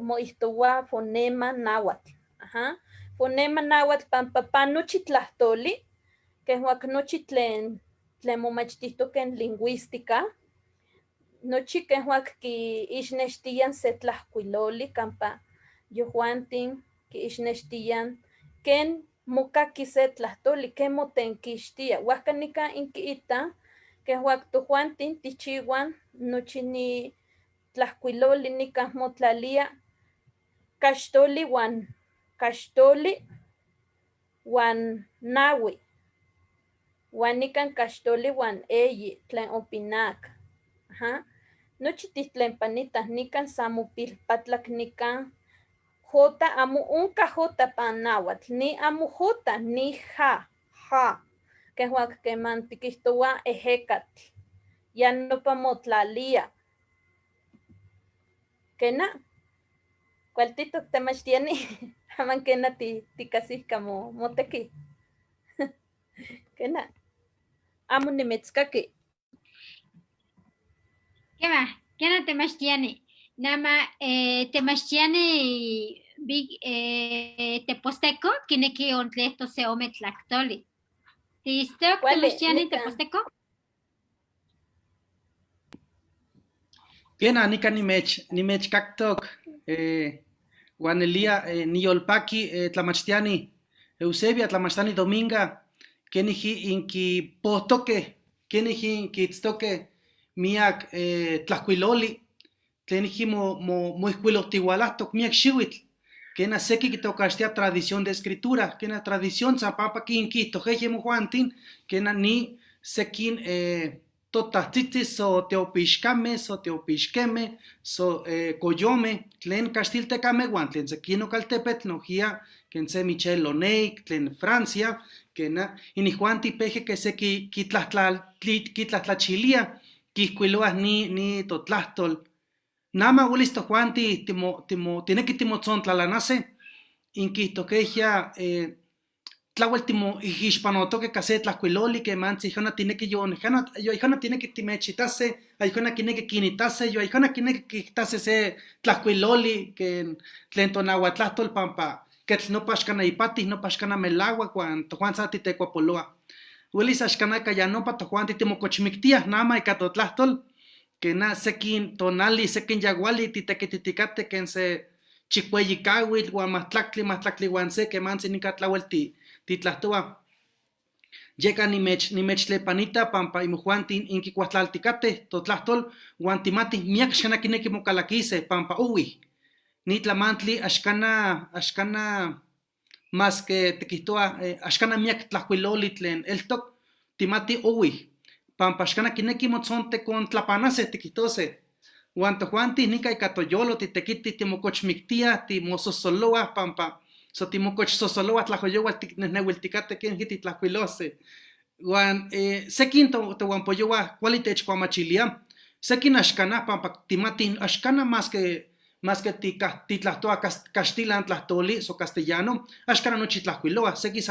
moihtoua fonema náhuatl, ajá, fonema náhuatl pampa pan nochi tlahtoli, kejuak nochi tlen momachtijtokej en lingüística, nochi kejuak kiixnextian se tlajkuiloli kampa yojuantin kiixnextian ken mokaki se tlahtoli, ken motenkixtia, huajka nikan inquiita kejuak tojuantin tijchiuan nochi ni tlajkuiloli nikan motlalia kaxtoli uan kaxtoli uan naui, uan nikan kaxtoli uan eyi tlen opinak, ajá. Nochi tihtlenpanitaj nikan san mopilpatlak nikan J amo onka J pan náhuatl, ni amo J ni ja, ja, kejuak keman tikihtoua ehekatl, ya nopa motlalia. Kena, kualtitok temachtiani, aman kena tikasihka moteki. Kena, amo nimitzkaki. Kema, kena temachtiani. Nama temachtiani big teposteco, kineki ontlehto se ome tlahtoli. Tiistok Kuali, temachtiani nikan. Teposteco? Kena, nica nimechkaktok, huan nelia niyolpaki tlamachtiani, Eusebia tlamachtiani Dominga, keniji inquipohtoque, keniji inquiitztoque miac tlajcuiloli, tleniji moijcuilohtihualahtoc miac xihuitl, kena seki quitocaxtia tradición de escritura, kena tradición san pampa quinquihtojeje mojuantin, kena ni sekin totahtzitzi so teopixcame, so teopixqueme, so coyome, tlen caxtiltecame huan tlen sequinoc altepetl nojia ken se Michel Launay tlen Francia, kena inijuanti peje que se quitlahtlachilia quijcuiloah ni totlahtol. Nama huelis tojuanti tinequi timotzontlalanase, inquihtoquejya tlauel timoijixpanotoque ka se tlajcuiloli quemantzi ijona tinequi yoijona tinequi timechitase, aijona quinequi quinitase, yoijona quinequi quihtase se tlajcuiloli ken tlen tonahuatlahtol pampa ketl nopa axcana ipati, nopa axcana melahuac huan tojuan sa titecuapoloa. Huelis axcanaca ya nopa tojuanti timocochmictiah nama ika totlahtol, kena sekin tonali, sekin yaguali titequititicate ken se chicueyi cahuitl huan mahtlactli, mahtlactli huan se quemantzi nica tlauel titlahtoa. Yeka nimechtlepanita pampa imojuanti inquicuahtlalticate totlahtol huan timati miac axcana quinequi mocalaquise pampa ohui. Ni tlamantli axcana mas que tiquihtoa axcana miac tlajcuiloli tlen eltoc timati ohui. Pampa axcana quinequi motzontecontlapanase tiquihtose. Huan tojuanti nica ika toyolo titequiti timocochmictia, timososoloa pampa so timocochsosoloa tlajoyohual tiknehnehuilticate kenji titlajcuilose. Huan sekin tohuampoyohua cuali techcuamachilia, sekin axcana pampa timati axcana más que titlahtoa caxtilan tlahtoli so castellano, axcana nochi tlajcuiloa, seki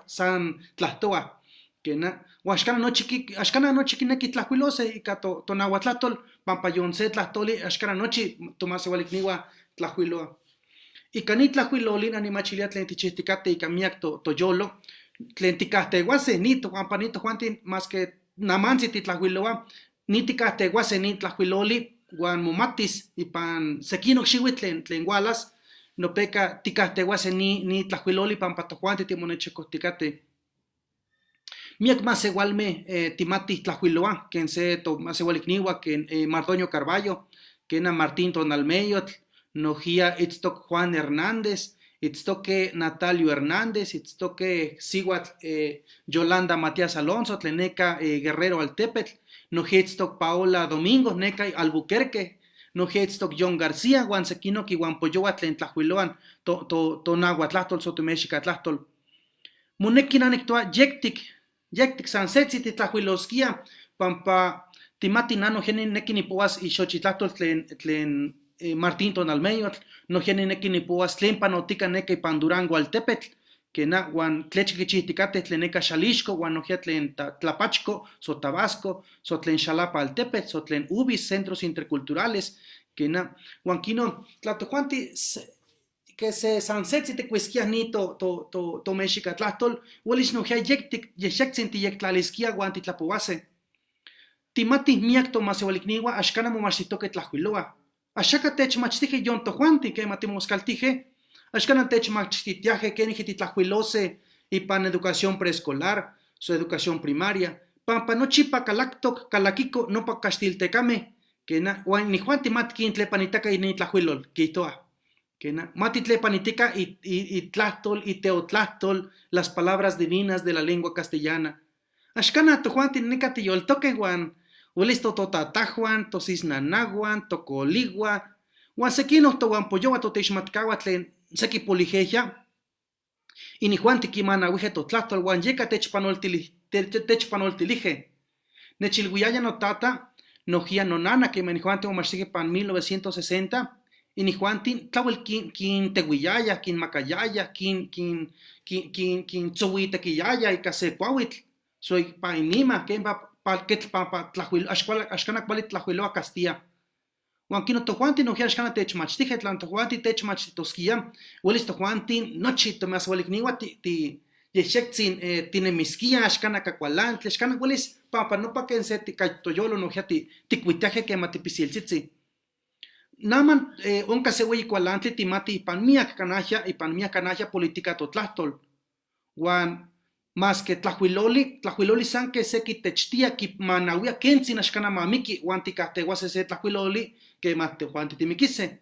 san tlahtoa. Kena, huan axcana nochi quinequi tlajcuilose ika tonahuatlahtol, pampa yon se tlahtoli, axcana nochi tomaseualicniua tlajcuiloa. Ika ni tlajcuiloli nanimachilia tlen tichihticate ika miac toyolo, tlen ticahtehuase ni tojuanpa ni tojuanti más que namantzi titlajcuiloa, ni ticahtehuase ni tlajcuiloli huan momatis ipan sequinoc xihuitl tlen hualas, nopeca ticahtehuase ni tlajcuiloli pampa tojuanti timonechecohticate. Miac maseualme timati tlajcuiloa, ken se tomaseualicniua, ken Mardoño Carballo, ken Martín Tonalmeyotl, nojia itztoc Juan Hernández, itztoque Natalio Hernández, itztoque sihuatl Yolanda Matías Alonso, tlen neca Guerrero Altepetl, nojia itztoc Paola Domingo, neca Albuquerque, nojia itztoc John García, huan sequinoc ihuampoyohua tlen tlajcuiloan tonahuatlahtol, so tomexicatlahtul. Moneki nanictoa yectic, yectic san setzi titlajcuilosquia, pampa timati nano jeni neki nipoas ixochitlahtol tlen Martín Tonalmeyotl, no jeni neki nipoas tlen panotica neka ipan Durango Altepetl, kena huan tlechque quichihticate tlen neka Xalixco, huan nojia tlen Tlapachco, so Tabasco, so tlen Xalapa Altepetl, so tlen Ubis, centros interculturales, kena huan kino tlatojuanti que se san setzi tecuisquia ni to mexicatlahtol, huelis nojia yectic, yexectzin tiyectlalisquia huan titlapouase. Timati miac tomaseualicniua axcana momachtihtoque tlajcuiloa. Axaca techmachtije yon tojuanti quema timoscaltije, axcana techmachtitiaje keniji titlajcuilose ipan educación preescolar, so educación primaria, pampa nochipa calactoc, calaquico, nopa caxtiltecame, kena, huan nijuan timati quintlepanitaca initlajuilol, quihtoa. Kena, mati tlepanitica y tlahtol y teotlahtol, las palabras divinas de la lengua castellana. Axcana tojuanti nica tiyoltoque huan, huelis tototatajuan, tosisnanahuan, tocoligua, huan sequinoc tohuampoyohua toteixmatcahua tlen seki polijeja, inijuanti quimanahuije totlahtol huan yeka techpanoltilije. Nechilhuiaya notata, nojia nonana, que inijuanti momachtije pan 1960, inijuanti tlauel quintehuiyaya, quinmacayaya, quintzohuitequiyaya ika se cuahuitl, so pa inima, ken pa ketl pa tlajuil, axcana cuali tlajuiloa Castilla. Huan kino tojuanti nojia axcana techmachtije, tlan tojuanti techmachtitosquia, huelis tojuanti nochi tomaseualicniua yexectzin tinemisquia axcana cacualantli, axcana huelis pampa nopa ken se toyolo nojia ticuitiaje quema tipisiltzitzi. Naman onka se hueyi cualantli timati ipan miak kanahya, ipan miak kanahya politica totlahtol. Huan maske tlajcuiloli, tlajcuiloli san que se kitechtia kimanauia kentzin axcana mamiki huan ticajtehuase se tlajcuiloli que ma tojuanti timiquise.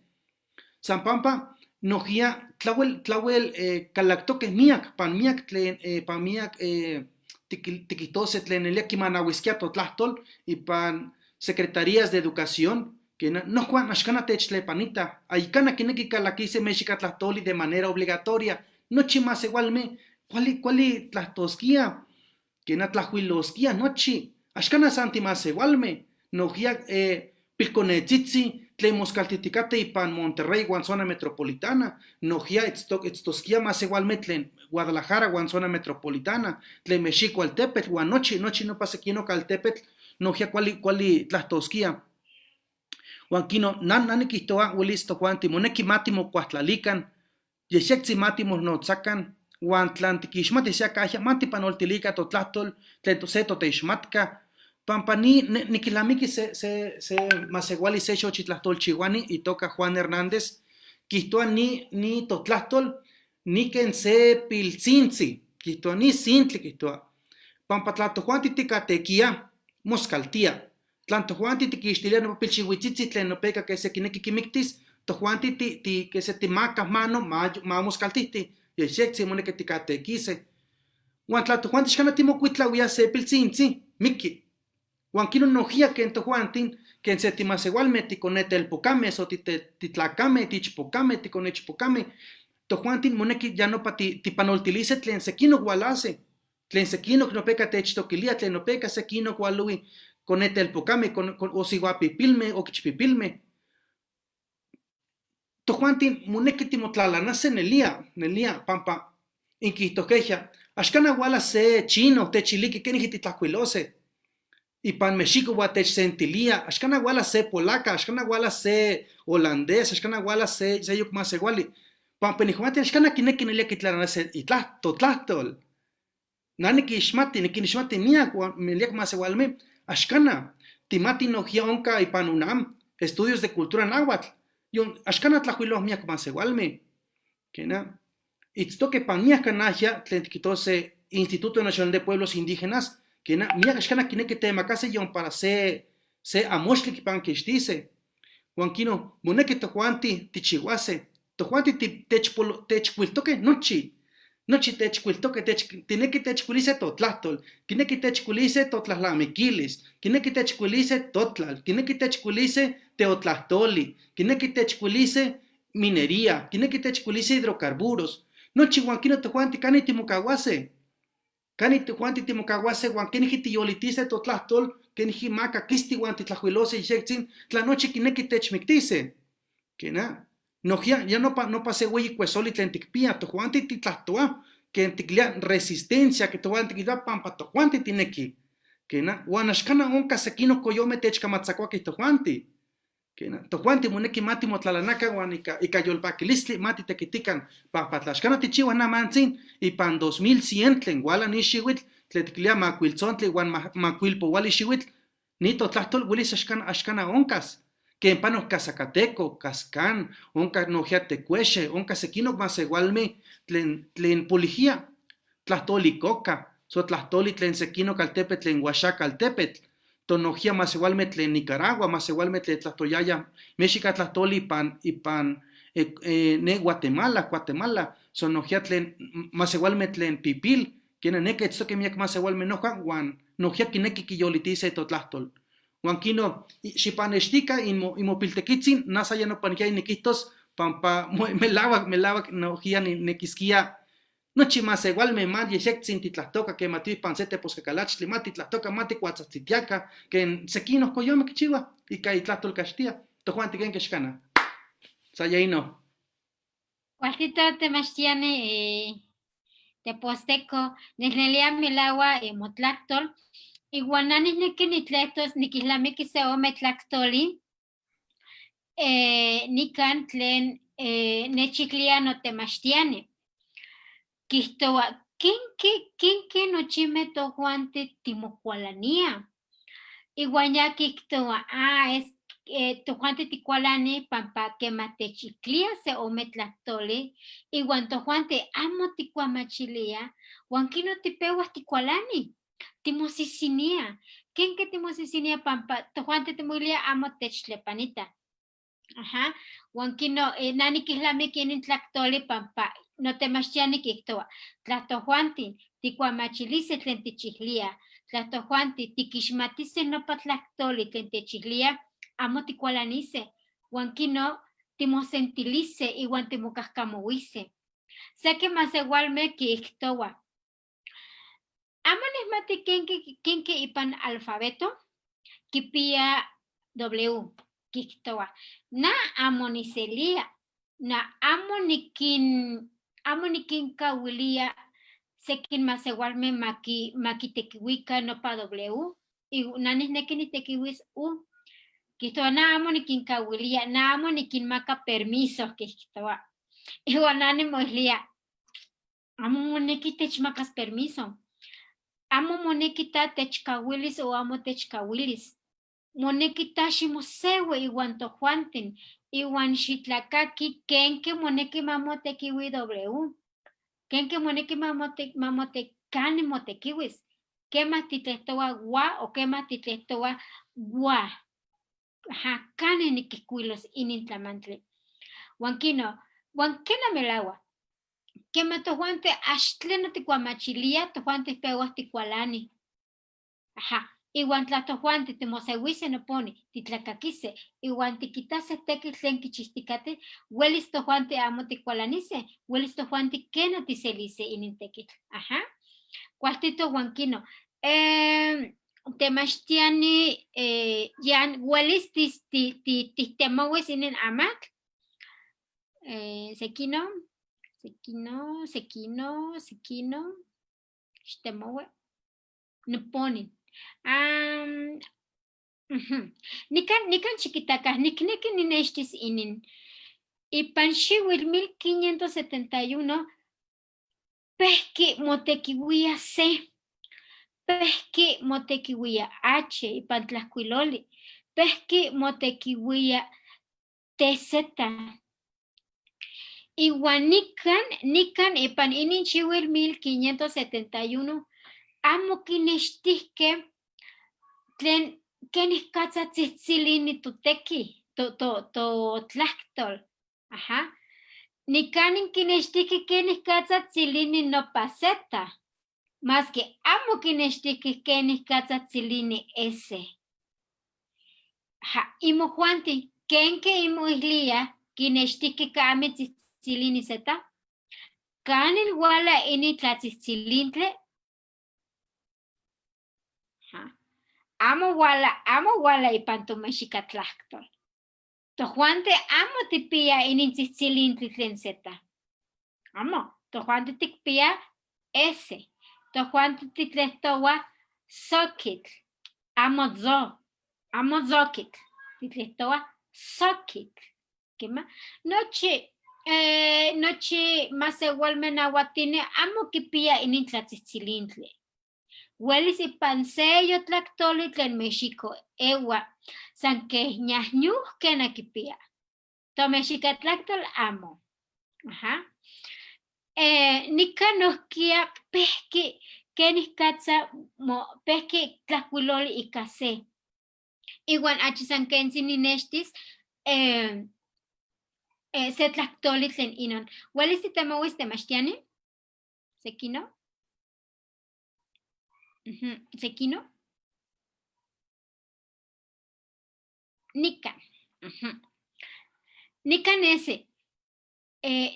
San pampa nojía tlawel tlawel calactoque miak pan miak tlen pan miak tiquihtose tlen nelia kimanahuisquia totlahtol ipan secretarías de educación que nojuan axcana techtlepanita aycana quinequi calaquise mexicatlahtoli de manera obligatoria nochi masewalme cuali cuali tlahtosquia quena tlajuilosquia nochi axcana san timasewalme nojía pilconetzitzi tlen moscaltiticate ipan Monterrey huan zona metropolitana nojía itztosquia masewalme tlen Guadalajara huan zona metropolitana tlen Mexico altepetl huan nochi nochi nopa sequinoc altepetl nojía cuali cuali tlahtosquia. Huan quino nan na niquihtoa huelis tojuanti moneki ma timocuahtlalican yexectzi ma timohnotzacan huan tlan tiquixmati se acahya ma tipanoltilica totlahtol tlen se toteixmatca pampa ni niquilamiqui se se se masewali se xochitlahtolchihuani itoca Juan Hernández quihtoa ni ni totlahtol ni ken se piltzintzi quihtoa ni sintli quihtoa pampa tla tojuanti ticatequia moscaltia tlan tojuanti tiquixtilia nopa pilxihuitzitzi tlen nopeca que se quinequi quimictis tojuanti ti ti que se timacah mano ma ma moscaltihti yexectzi moneki ticatequise huan tla tojuanti xcana timocuitlauia se piltzintzi miqui huan quino nojía ken tojuantin ken se timasewalme ticonetelpocame so titlacame tichpocame ticonechpocame tojuantin moneki ya nopa tipanoltilise tlen sequinoc hualase tlen sequinoc nopeca techtoquilia tlen nopeca sequinoc hualui conetelpocame con, con, o sihuapipilme o quichpipilme tojuantin moneki timotlalanase nelia nelia pampa inquihtoqueja axcana huala se chino techiliqui kenijqui titlajcuilose ipan Mexico huan techsentilia axcana huala se polaca axcana huala se holandés axcana huala se seyuc masewali pampa inijuanti axcana quinequi nelia quitlalanase itlah totlahtol na niquixmati niquinixmati miak huan miak masewalme axcana timati nojía onca ipan UNAM estudios de cultura náhuatl yon axcana tlajuiloh miak masewalme quena itztoque pan miak canahya tlen tiquitose Instituto Nacional de Pueblos Indígenas quena miak axcana quinequi temacase yon para se se amoxtli quipanquixtise huan quino moneki tojuanti tichihuase tojuanti techcuiltoque nochi nochi techcuiltoque tinequi techcuilise totlahtol quinequi techcuilise totlahlamiquilis quinequi techcuilise totlal quinequi techcuilise teotlahtoli quinequi techcuilise minería quinequi techcuilise hidrocarburos nochi huan quino tojuanti cani timocahuase cani tojuanti timocahuase huan kenijqui tiyolitise totlahtol kenijqui macaquisti huan titlajuilose ixectzin tla nochi quinequi techmictise quena nojía ya nopa nopa se hueyi cuesoli tlen ticpia tojuanti titlahtoa ken ticlia resistencia que tojuanti tiquilua pampa tojuanti tinequi quena huan axcana onca sequinoc coyome techcamatzacuaquih tojuanti quena tojuanti moneki ma timotlalanaca huan ika ika yolpaquilistli ma titequitican pampa tla axcana tichihuah namantzin ipan 2100 tlen huala ni xihuitl tlen tiquilia macuiltzontli huan macuilpohuali xihuitl ni totlahtol huelis axcana axcana oncas ken panoc Cazacateco, Caxcán, onca nojía Tecuexe, onca sequinoc masewalme tlen tlen polijía tlahtoli coca, so tlahtoli tlen sequinoc altepetl tlen Oaxaca altepetl, tonojía masewalme tlen Nicaragua, masewalme tlen tlahtoyaya Mexica tlahtoli ipan ipan ne Guatemala, Guatemala, so nojía tlen masewalme tlen pipil, quena neca itztoque miak masewalme noja huan nojía quinequi quiyolitise totlahtol. Huan quino xipanextica inmo inmopiltequitzin nasa ya nopaniquia niquihtos pampa melahuac melahuac nojía nequisquia nochi masewalme ma yexectzin titlahtoca que mati ipan se teposcacalachtli ma titlahtoca ma ticuatzatzitiaca ken sequinoc coyome quichihuah ika itlahtol caxtia tojuanti ken quexcana. Sayaino. Cualtito temachtiani teposteco, nihnelia melahua motlahtol, iwan nah nihnequi nitlehtos niquilnamiqui se ome tlahtoli nican tlen nechiclia notemachtiani. Quihtowa, ¿quinque, quinque nochimeh tojuanti timocualania? Iwan ya quihtowa, ah, es Tojuanti ticualani pampa quema techiclia se ome tlactoli ihuan tojuanti amo ticuamachilia huan quino tipehuas ticualani, timosisinia. Kenque timosisinia pampa tojuanti timoilia amo techtlepanita. Ajá. Huan quino na niquihlamiki inin tlactoli pampa notemachtiani quiihtohua tla tojuanti ticuamachilise tlen tichihlia, tla tojuanti tiquixmatise nopa tlactoli tlen techihlia, amo ticualanise, huan quino timosentilise ihuan timocahcamohuise. Seki masehualme quiihtohua amo nihmati kenque ipan alfabeto quipia W, quiihtohua na amo niselia, na amo niquin amo niquincahuilia sequin masehualme maquitequihuica nopa W, na nihnequi nitequihuis U. Quiihtohua na amo niquincahuilia, na amo niquinmaca permiso, quiihtohua. Ihuan na nimoilía amo monequi techmacas permiso, amo monequi ta techcahuilis o amo techcahuilis, monequi ta ximosehui ihuan tojuantin, ihuan xitlacaqui kenque monequi mamotequihui W, kenque monequi cani motequihuis, quema titlehtohua gua o quema titlehtohua gua. Ajá, cani niquihcuilos inin tlamantli. Huan quino, huan quena melahua, quema tojuanti ax tleno ticuamachilia, tojuanti pehuas ticualani. Ajá, ihuan tla tojuanti timosehuise noponi, titlacaquise, ihuan tiquitase tequitl tlen quichihticate, huelis tojuanti amo ticualanise, huelis tojuanti quena tiselise inin tequitl. Ajá. Cualtito huan quino. Temachtiani yan huelis tihtemouis inin amatl. Sequino, sequino, sequino, sequino, xtemoue, noponi. Nikan xiquitaca, nicnequi ninextis inin. Ipan xihuitl 1571 pehqui motequihuia C, pehqui motequihuia H ipan tlahcuiloli, pehqui motequihuia TZ. Ihuan nican ipan inin xihuitl 1571 amo quinextihque tlen kenih katza tzitzilini totequi, totlactol. Ajá. Nicanin quinextihque kenih katza tzilini nopa Z, maske amo quinextihque kenih katza tzilini S. Ajá. Imojuanti, kenque imoihlia quinextihque kame tzitzilini Z? Kanin wala ini tlatzitzilintli? Ajá. Amo wala, amo wala ipan tomexicatlactol. Tojuanti amo tipia inin tzitzilintli tlen Z. Amo, tojuanti tikpia S. Tojuanti titlehtowa sokitl. Amo zo, amo zokitl. Titlehtowa sokitl. Kema? Nochi, nochi masewalme nahuatine amo kipia inin tlatzitzilintli. Huelis ipan seyo tlactoli tlen Mexico ewa, san keh ñahñuhke nakipia. Tomexicatlactol amo. Ajá. Nikan nohkia pehki kenih katza mo pehki tlahcuiloli ika C. Iwan achi san kentzi ninextis se tlactoli tlen inon. Huelis titemouis temachtiani? Sequino? Sequino? Nikan. Nikan ese.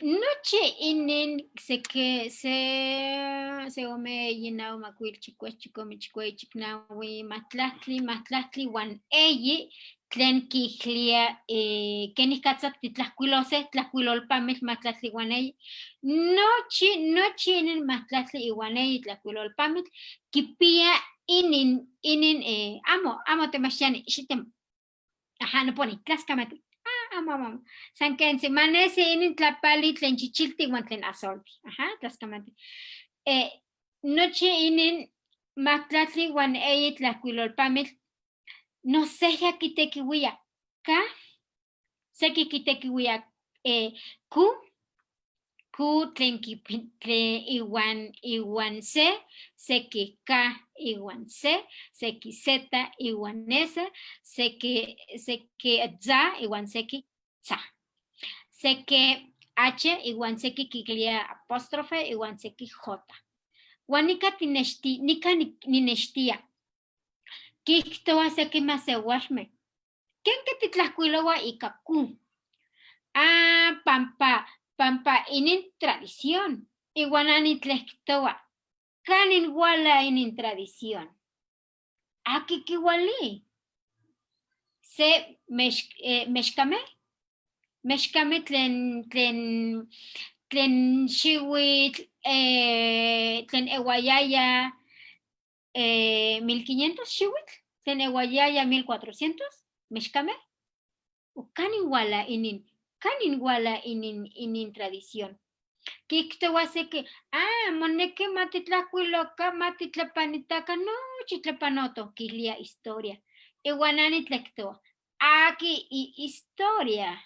Nochi inin se que se ome yinau makuil chikues chikome chikuei chiknaui matlahtli matlahtli wan eyi tlen kihlia kenih katza titlahkuilose tlahkuilolpamil matlahtli wan eyi. Nochi inin matlahtli iwan eyi tlahkuilolpamil kipia inin amo, amo temachtiani, xitem. Ajá, noponi, tlaskamati. Ah, amo, amo, amo. San kentzi, manesi inin tlapali tlen chichilti iwan tlen azolti. Ajá, tlaskamati. Nochi inin matlatli wan eyi tlahkuilolpamil nosehya kitekiwia. K, seki kitequihuia Q, Q tlen tlen iwan iwan C, seki K iwan C, seki Z iwan S, seki Z iwan seki Z. Seki H iwan seki kilia apóstrofe iwan seki J. Huan nika tinexti, nika ninextia. Kijtowa seki masewalme. Kenke titlajkuilowa ika Q? Ah, pampa, pampa inin tradición. Iwan anitlejtowa. Kanin wala inin tradición? Aki kiwali? Se mexkame, mexkame tlen tlen tlen xiwitl tlen ewayaya 1500 xiwitl, tlen ewayaya 1400, mexkame. O kanin wala inin, kanin wala inin inin tradición? Kijtowa seki, ah, moneki matitlajkuiloka, matitlapanitaka nochi tlapanoto, kilia historia. Iwan anitlektowa, aki i historia?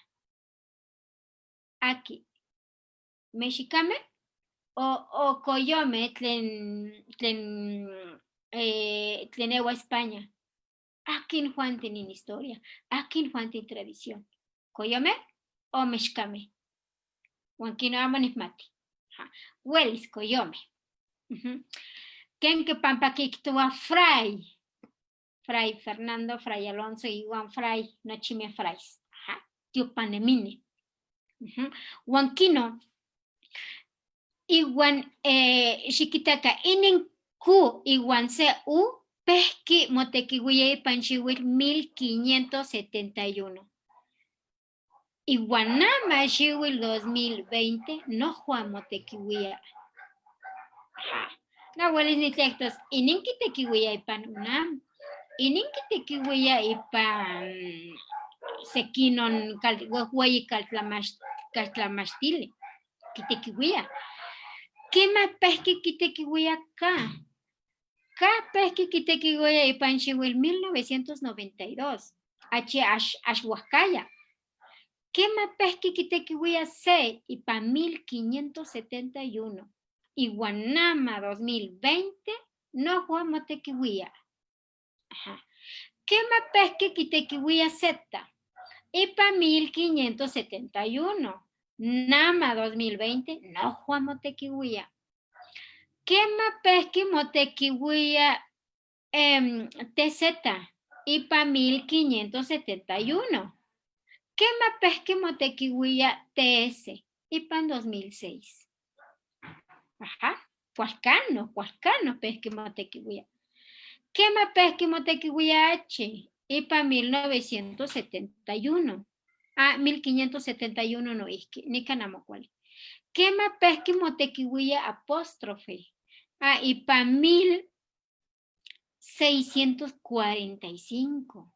Aki? Mexicame o koyome tlen tlen tlen ewa España? Akin juantin in historia? Akin juantin tradición? Koyome o mexcame? Huan kino amo nihmati. Welis koyome. Kenke pampa kiktowa fray. Fray Fernando, Fray Alonso iwan Fray, nochime frays. Aha. Tiopanemine. Huan kino iwan xikitaka inin Q iwan C U pehki motekiuia ipan xiwitl 1571. Iwan nama xiwitl 2020 nohua motekiuia. Aha. Na welis nitlehtos inin kitekiuia ipan UNAM, inin kitekiuia ipan sekinon huejueyi kaltlamachtili, kitekiuia. Kema pehki kitekiuia K? K pehki kitekiuia ipan xiwitl 1992, achi axhuajcaya. Kema pehki kitekiuia C ipan 1571? Iwan nama 2020 nohua motekiuia. Aha. Kema pehki kitekiuia Z? Ipan 1571. Nama 2020 nohua motekiuia. Kema pehki motekiuia TZ? Ipan 1571. Kema pehki motekiuia TS? Ipan 2006. Ajá. Cualcano, cualcano pehki motekiuia. Kema pehki motekiuia H? Ipan 1971. Ah, 1571 no ihki, nikan amo kuali. Kema pehki motekiuia apóstrofe? Ah, ipan 1645.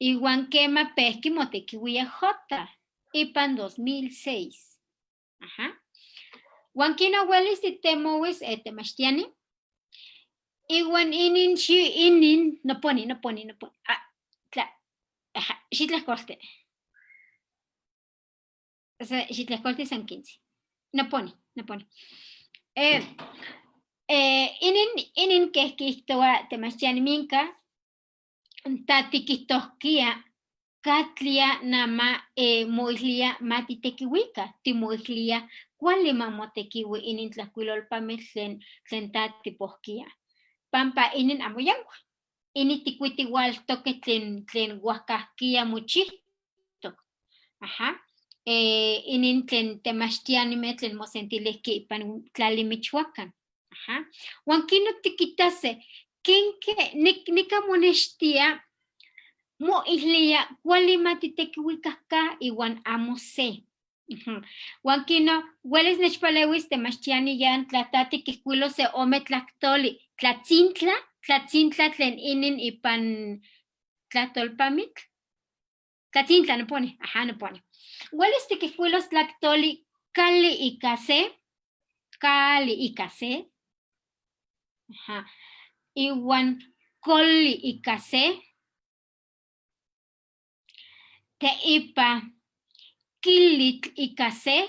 Iwan kema pehki motekiuia J? Ipan 2006. Ajá. Huan kino welis titemowis temachtiani. Iwan inin xi inin noponi, noponi, noponi. Ah, tla, ajá, xitlajcolte. Xitlajcolte san 15. Noponi, noponi. Inin, inin keh kihtowa temachtiani minka, tatikihtohkia katlia nama moihlia matitekiuika, timoihlia kuali ma motekiui inin tlajkuilolpamitl tlen tlen ta tipohkia. Pampa inin amo yankuik. Inin tikuitihualtoque tlen tlen huajcahkia mochihtok. Ajá. Inin tlen temachtianime tlen mosentilihki ipan tlali Michoacán. Ajá. Huan kino tikitase, kenke nika monextia moihlia kuali matitekiuika K iwan amo C. Huan kino welis nechpalewis temachtiani yan tla tikihkuilo se ome tlahtoli, tlatzintla, tlatzintla tlen inin ipan tlahtolpamitl. Tlatzintla noponi, ajá, noponi. Welis tikihkuilos tlahtoli kali ika C, kali ika C, ajá, iwan koli ika C. Teipa kilitl ika se,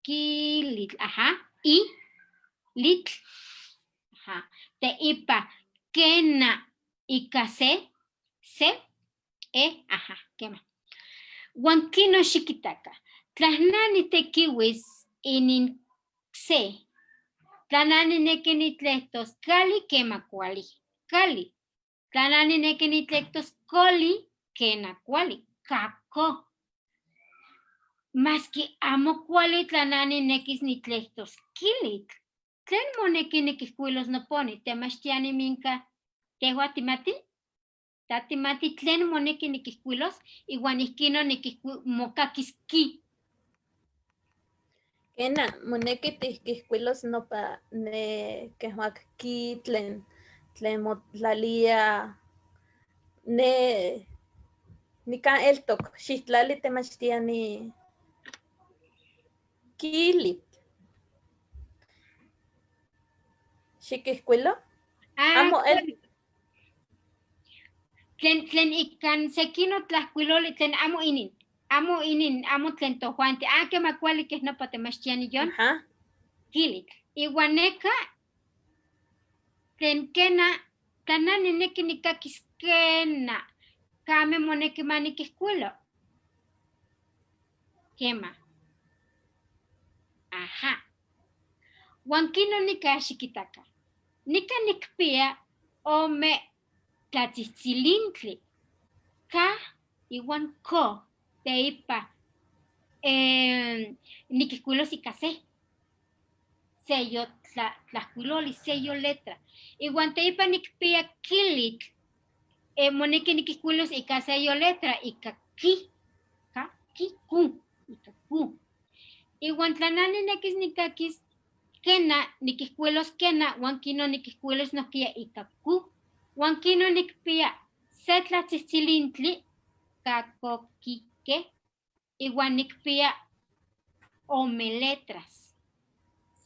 kilitl, ajá, i, litl, ajá. Teipa kena ika se, se, e, ajá, kema. Huan kino xiquitaca, tla nitequihuis inin se, tla nineki nitlehtos cali, kema cuali, cali. Tla nineki nitlehtos coli, kena cuali, kako. Maski amo cuali tla ninekis nitlehtos kilitl. Tlen moneki nikijkuilos noponi, temachtiani minka, tehua timati? Ta timati tlen moneki nikijkuilos, iwan ihkino mokakis ki. Kena, moneki tihkijkuilos nopa ne kehua ki tlen tlen motlalia ne nikan eltok xiktlali temachtiani kilitl. Xikijkuilo. Ah, Amo el tlen tlen ikan sekino tlajkuiloli tlen amo inin, amo inin, amo tlen tojuanti. Ah, kema kuali keh nopa temachtiani yon. Ajá. Kilitl. Iwan neka tlen kena, tla nah nineki nikakis kena, kame moneki ma nikijkuilo. Kema. Ajá. Huan kinon nika xikitaka. Nika nikpia ome tlatzitzilintli. Ka iwan ko teipa nikijkuilos ika se. Seyo tlajkuiloli, seyo letra. Iwan teipa nikpia kilitl, moneki nikijkuilos ika seyo letra, ika ki, ka, ki, ku, ika ku. Iwan tla nah ninekis nikakis kena, nikijkuilos kena, huan kino nikijkuilos nohkia ika ku. Huan kino nikpia se tlatzitzilintli, ka, ko, ki, ke, iwan nikpia ome letras.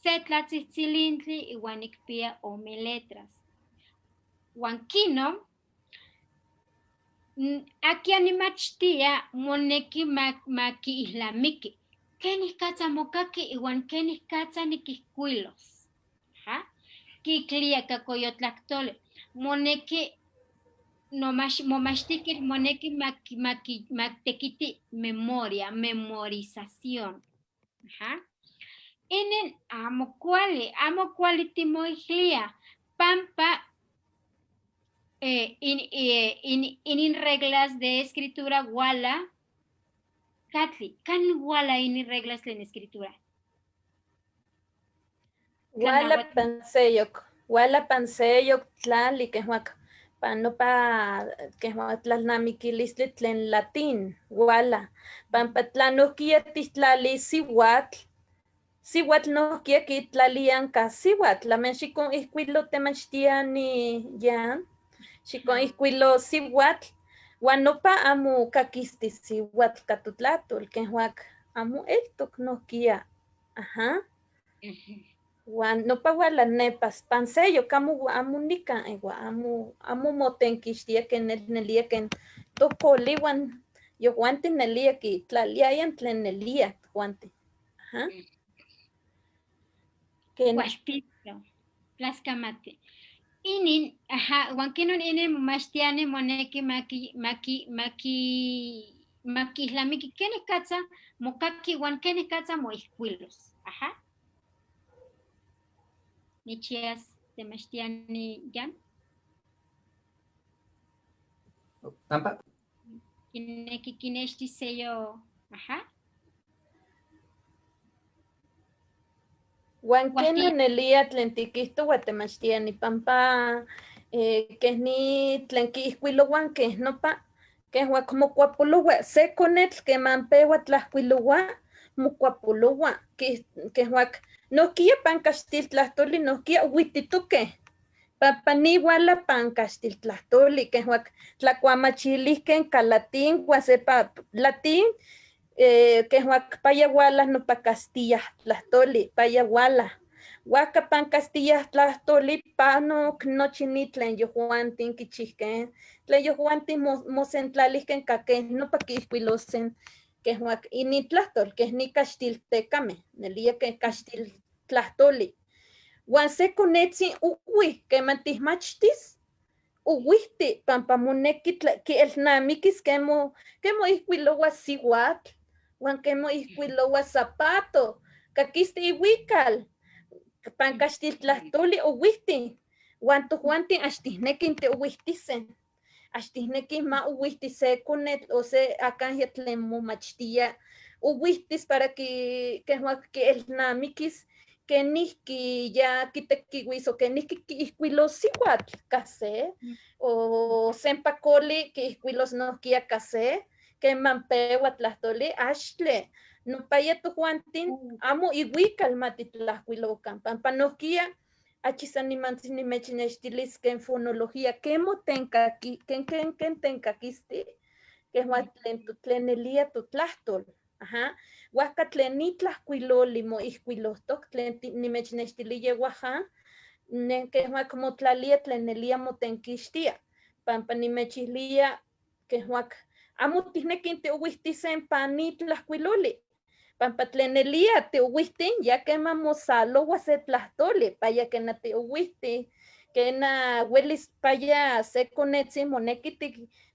Se tlatzitzilintli iwan nikpia ome letras. Huan kino, akia nimachtia moneki makiihlamiki. Kenikatza mokaki iwan kenikatza nikijkuilos. Ajá. Kiklia kakoyotlaktoli. Moneki momachtikil moneki maktekiti memoria, memorización. Ajá. Inin amo kuali, amo kuali timoihlia. Pampa inin reglas de escritura wala katli, kan wala inin reglas en escritura. Wala panseyok, wala panseyok tlali kehuak panopa kehua tlalnamikilistli tlen latín, wala. Pampa tlanohkia tihtlali siwatl, siwatl nohkia kitlalian ka siwatl, tlamen xikon ijkuilo temachtiani yan, xikon ijkuilo siwatl, huan nopa amo kakisti siwatl ka totlatol, kehuak amo eltok nohkia. Ajá. Huan nopa wala nepas panseyok amo amo nikan iwan amo amo motenkixtia ken nelia ken tokoliwan yojuanti nelia kitlaliayan tlen nelia tojuanti. Ajá. Ken Cualtito, tlaskamati. Inin, ajá, huan kinon inin momachtiani moneki maki, maki, maki, makihlamiki kenikatza mokaki huan kenikatza moijkuilos. Ajá. Nichias temachtiani yan. Pampa. Kineki kinexti seyo, ajá. Huan Huan kenon nelia tlen tikihtowa temachtiani pampa keh ni tlen kiijkuilouan keh nopa keh mokuapoloua se konetl keman pewa tlajkuiloua mokuapoloua keh nohkia pan kaxtiltlahtoli nohkia uititokeh pampa ni wala pan kaxtiltlahtoli keh tlakuamachilihkeh ka latín uan sepa latín keh paya wala nopa castilla tlahtoli paya wala. Huajca pan Castilla tlahtoli panok nochi ni tlen yojuantin kichijque, tlen yojuantin mosentlalijque ka kej nopa kiijcuilosen kej inintlahtol, kej ni kaxtiltecame, nelia kej kaxtiltlahtoli. Huan se konetzin uhui queman tijmachtis, uhuihti pampa moneki kielnamikis ken moijcuilohua sihuatl, huan ken moijcuilohua zapato, caquisti ihuical, pan kaxtiltlahtoli ohuihti, huan tojuantin ax tijnequij tihuihtisen, ax tijnequij ma ohuihti se konetl o se acajya tlen momachtia, ohuihtis para kej kielnamikis kenijki ya kitequihuis o kenijki kiijcuilos sihuatl ka se, o sempa coli kiijcuilos nohkia ka se, queman peua tlahtoli, axtle, nopaya tojuantin amo ihuical ma titlajcuilocan, pampa nohkia achi san nimantzin nimechnextilis ken fonología, ken motenkaki, ken tenkakisti, kej tlen tlen nelia totlahtol. Ajá. Huajca tlen ni tlajcuiloli moijcuilohtok, tlen nimechnextiliya oaxaca, kej motlalia tlen nelia motenkixtia, pampa nimechilía kej amo tijnequij tihuihtisen pan ni tlajcuiloli, pampa tlen nelia tihuihtin ya queman mosaloua se tlahtoli, paya kena tihuihti, kena uelis paya se konetzin moneki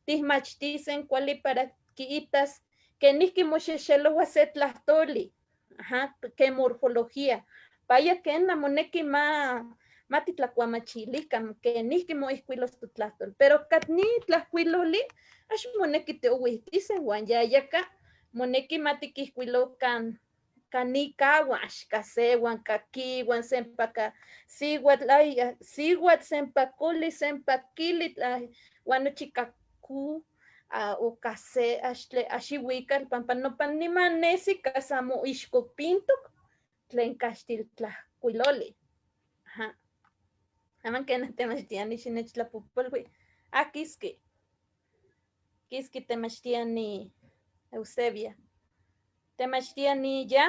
tijmachtisen kuali para kiitas kenijki moxexeloua se tlahtoli, ajá, ke morfología, paya kena moneki ma titlacuamachilican kenijki moijcuilos totlahtol, pero kat ni tlajcuiloli ax moneki tihuihtisen huan yayaka moneki ma tikijcuilocan ka huan ax ka se huan ka ki huan sempa ka sihuatl, ay, sihuatl, sempa coli, sempa quilitl, ay, huan nochi ka ku, o ka se, axtle, ax ihuical, pampa nopa niman nesi ka san moixcopintok tlen kaxtiltlajcuiloli. Ajá. Aman kena temachtiani xinechtlapojpolui. Ah, kiski. Kiski temachtiani Eusebia. Temachtiani ya.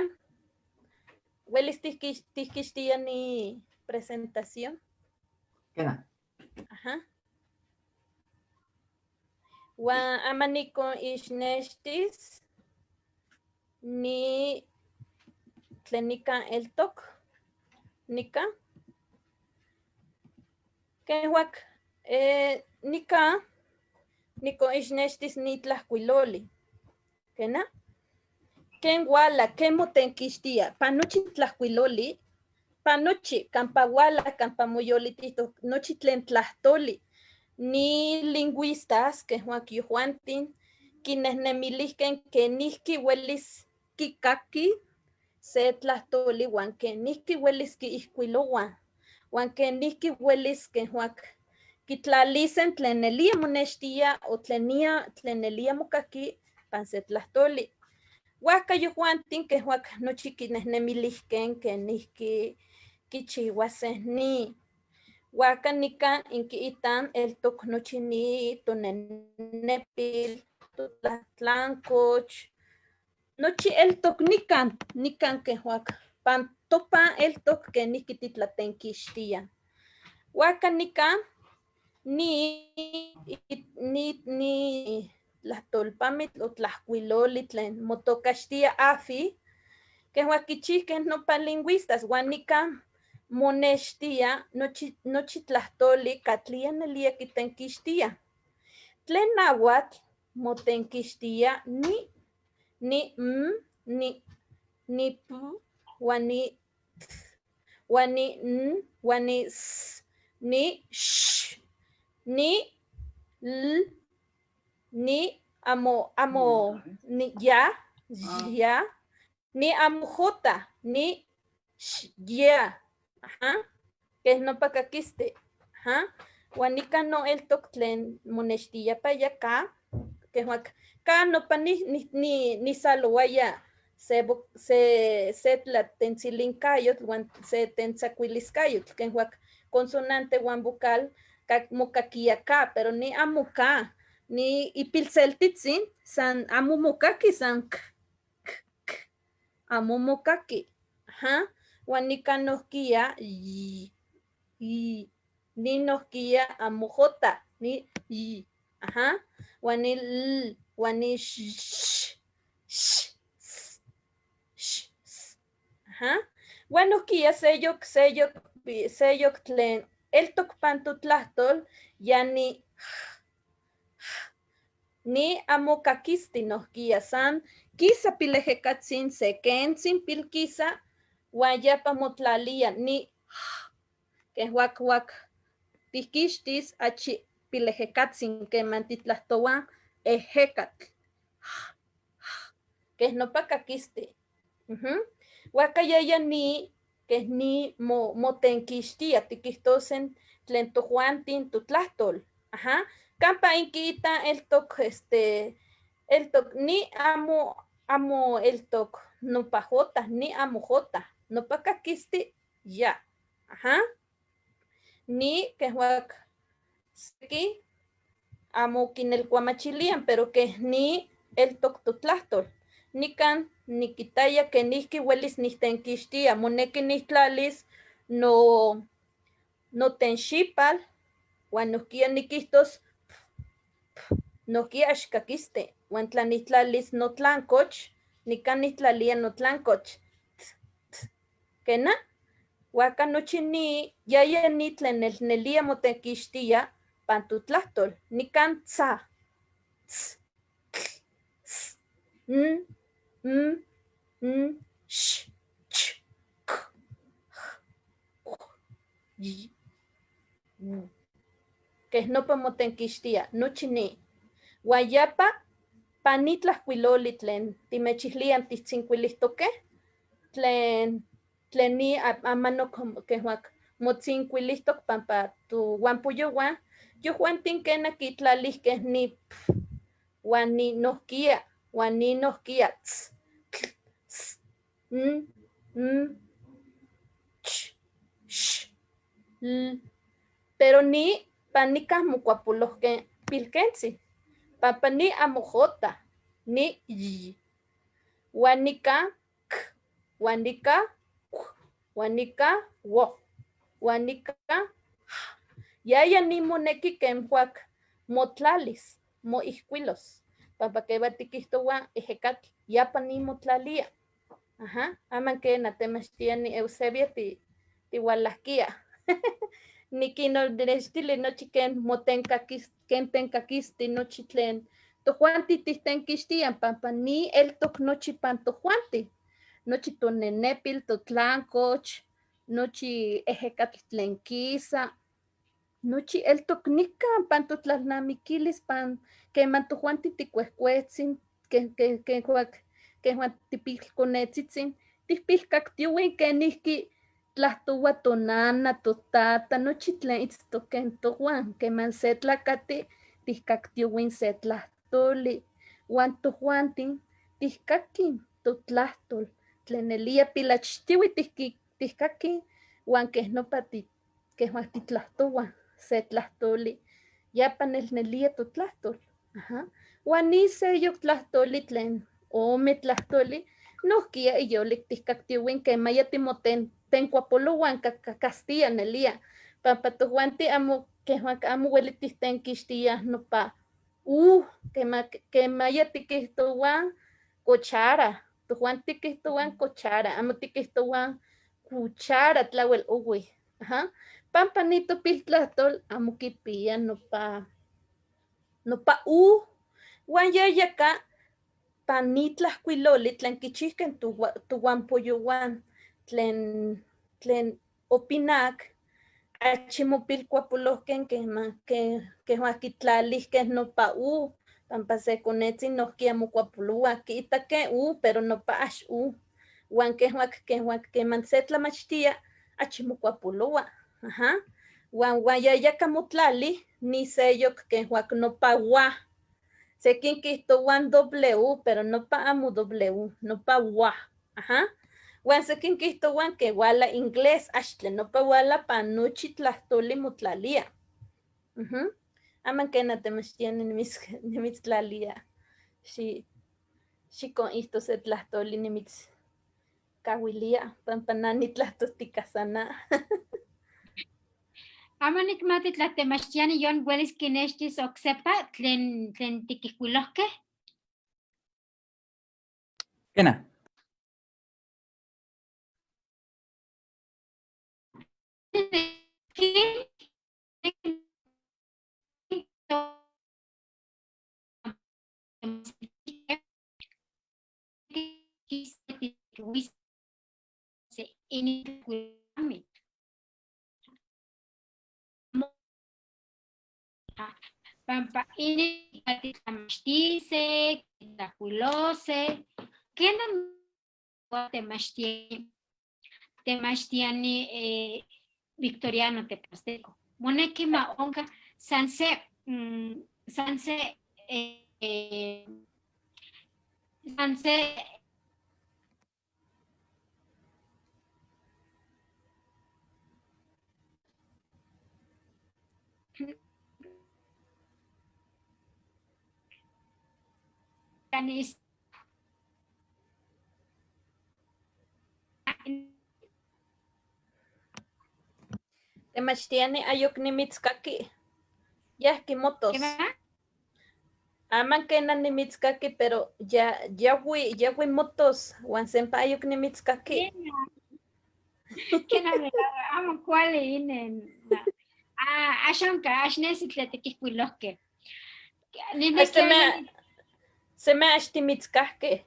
Welis tijquixtiani presentación. Kena. Ajá. Huan ama nikon ixnextis ni tlen nikan eltok, nikan. Kenhuak nikan nikon ixnextis ni tlajcuiloli. Kena? Ken wala, ken motenkixtia, pa nochi tlajcuiloli, pa nochi, kampa wala, kampa moyolitihtok, nochi tlen tlahtoli. Ni lingüistas, kejuan yojuantin, kinehnemilijken kenijki welis kikaki se tlahtoli huan kenijki welis kiijkuiloua, huan kenijki welis kejuan kitlalisen tlen nelia monextia o tlen nelia mokaki pan se tlahtoli. Huajca yojuantin kejuan nochi kinehnemilijken kenijki kichiuasen ni. Huajca nikan inkiitan eltok nochi ni tonenepil, totlahtlancoch, nochi eltok nikan, nikan kejuan pan topan eltok kenijki titlatenkixtia. Huajca nikan ni tlahtolpamitl o tlajcuiloli tlen motocaxtia AFI, kejuan kichijkej nopa lingüistas, huan nikan monextia nochi tlahtoli katlia nelia kitenkixtia. Tlen náhuatl motenkixtia ni, ni m, ni, ni p, huan ni t, huan ni n, huan ni s, ni sh, ni l, ni amo, amo, ni ya, ya, ni amo j, ni sh, ya. Ajá. Que nopa kakiste. Ajá. Huan nikan no eltok tlen monextia pa ya ka, kejuan ka nopa ni salowaya se tlatentzilinkayo huan se tentzacuiliskayotl, kejuan consonante huan vocal mokakia ka, pero ni amo ka, ni ipilseltitzin san amo mokaki, san k, k, k, amo mokaki. Ajá. Huan nican nohquiya y, y, ni nohquiya amo jota, ni y, ajá. Huan ni l, huan ni sh, sh, sh, s, sh, s, ajá. Huan nohquiya seyok, seyok, seyok tlen eltok pan totlahtol, ya ni j, ni amo caquisti nohquiya san quisa pilejekatzin se quentzin pilquisa huan yapa motlalia ni j, que huac huac tijquixtis achi pilejekatzin queman titlahtohua ejecatl, j, j, quej nopa caquisti. Huajca yaya ni quej ni motenquixtia tiquihtosen tlen tojuantin totlahtol. Ajá. Campa inquiita eltoc este eltoc ni amo amo eltoc nopa jota ni amo jota nopa caquisti ya. Ajá. Ni quej huac seki amo kinelcuamachilian, pero quej ni eltoc totlahtol. Nican niquitaya kenijqui huelis nijtenquixtia, moneki nihtlalis no notenxipal huan nohquiya niquihtos nohquiya axcaquiste, huan tla nihtlalis notlancoch, nican nihtlalia notlancoch, t, t, quena, huajca nochi ni yaya ni tlen nelnelia motenquixtia pan totlahtol, nican tza, tz, tl, s, n, m, n, sh, ch, k, j, u, y, u. Quej nopa motenquixtia, nochi ni. Huan yapa pan ni tlajcuiloli tlen timechilian tijtzincuilijtoque, tlen tlen ni amanoc quej huac motzincuilijtoc pampa tohuampoyohua, yojuantin quena quitlalihque ni p, huan ni nohquia, huan ni nohquia tz, tl, s, n, m, ch, sh, l. Pero ni pan nicah mocuapolohque pilquentzi, pampa ni amo jota, ni y. Huan nica k, huan nica q, huan nica wo, huan nica j. Yaya ni moneki ken huac motlalis, moihcuilos, pampa queva tiquihtohua ejecatl, yapa ni motlalia. Ajá, aman quena temachtiani Eusebia tihualahquia. Niquinonextili nochi ken motencaquis, ken tencaquisti nochi tlen tojuanti tijtenquixtian, pampa ni eltoc nochi pan tojuanti, nochi tonenepil, totlancoch, nochi ejecatl tlen quisa, nochi eltoc nican pan totlalnamiquilis, pan queman tojuanti ticuehcuetzin, ken huac quejuan tipilconetzitzin, tijpilcactiuin kenijqui tlahtohua tonana, totata, nochi tlen itztoc ken tojuan, queman se tlacati tijcactiuin se tlahtoli, huan tojuantin tijcaquin totlahtol, tlen nelia pilachtiui tijcaquin, huan quej nopa quejuan titlahtohua se tlahtoli, yapa nelnelia totlahtol. Ajá. Huan ni seyok tlahtoli tlen ome tlahtoli, nohquia iyolik tijcactiuin quema ya timoten tencuapolohuan castilla nelia, pampa tojuanti amo quejuan amo ueli tijtenquixtiaj nopa u, quema ya tiquihtohua cuchara, tojuanti tiquihtohuan cuchara, amo tiquihtohuan cuchara tlauel ohui. Ajá. Pampa ni topiltlahtol amo quipia nopa nopa u, huan yayaka pan ni tlajcuiloli tlen quichihque tohuampoyohuan tlen tlen opinac achi mopilcuapolohque queman quejuan quitlalihque nopa u, pampa se conetzin nohquia mocuapolohua, quiitaque u, pero nopa ax u, huan quejuan quejuan queman se tlamachtia achi mocuapolohua. Ajá. Huan huan yayaka motlali ni seyok quejuan nopa ua, sekin quihtohuan W, pero nopa amo W, nopa ua. Ajá. Huan sekin quihtohuan que huala inglés, axtle nopa huala pan nochi tlahtoli motlalia. Aman quena temachtiani nimitztlalia, xi xiconihto se tlahtoli nimitz Cahuilia, pampa na nitlahtohtica san na. Amo nikmati tla temachtiani yon welis kinextis oksepa tlen tikijkuilojkeh. Kena. Pampa inin tlamachtice, tlajkuilose, kenan temachtiani Victoriano Tepozteco. Moneki ma onka san se, san se, san se canis Temachtiani ayok nimitzkaki. Yahki motos. ¿Qué va? Aman kena nimitzkaki, pero ya yahui motos, huan sempa ayok nimitzkaki. Kena amo kuali inen. Ah, axonka, axnesi tlen tikijkuilojkeh. Seme axtimitzkajkeh.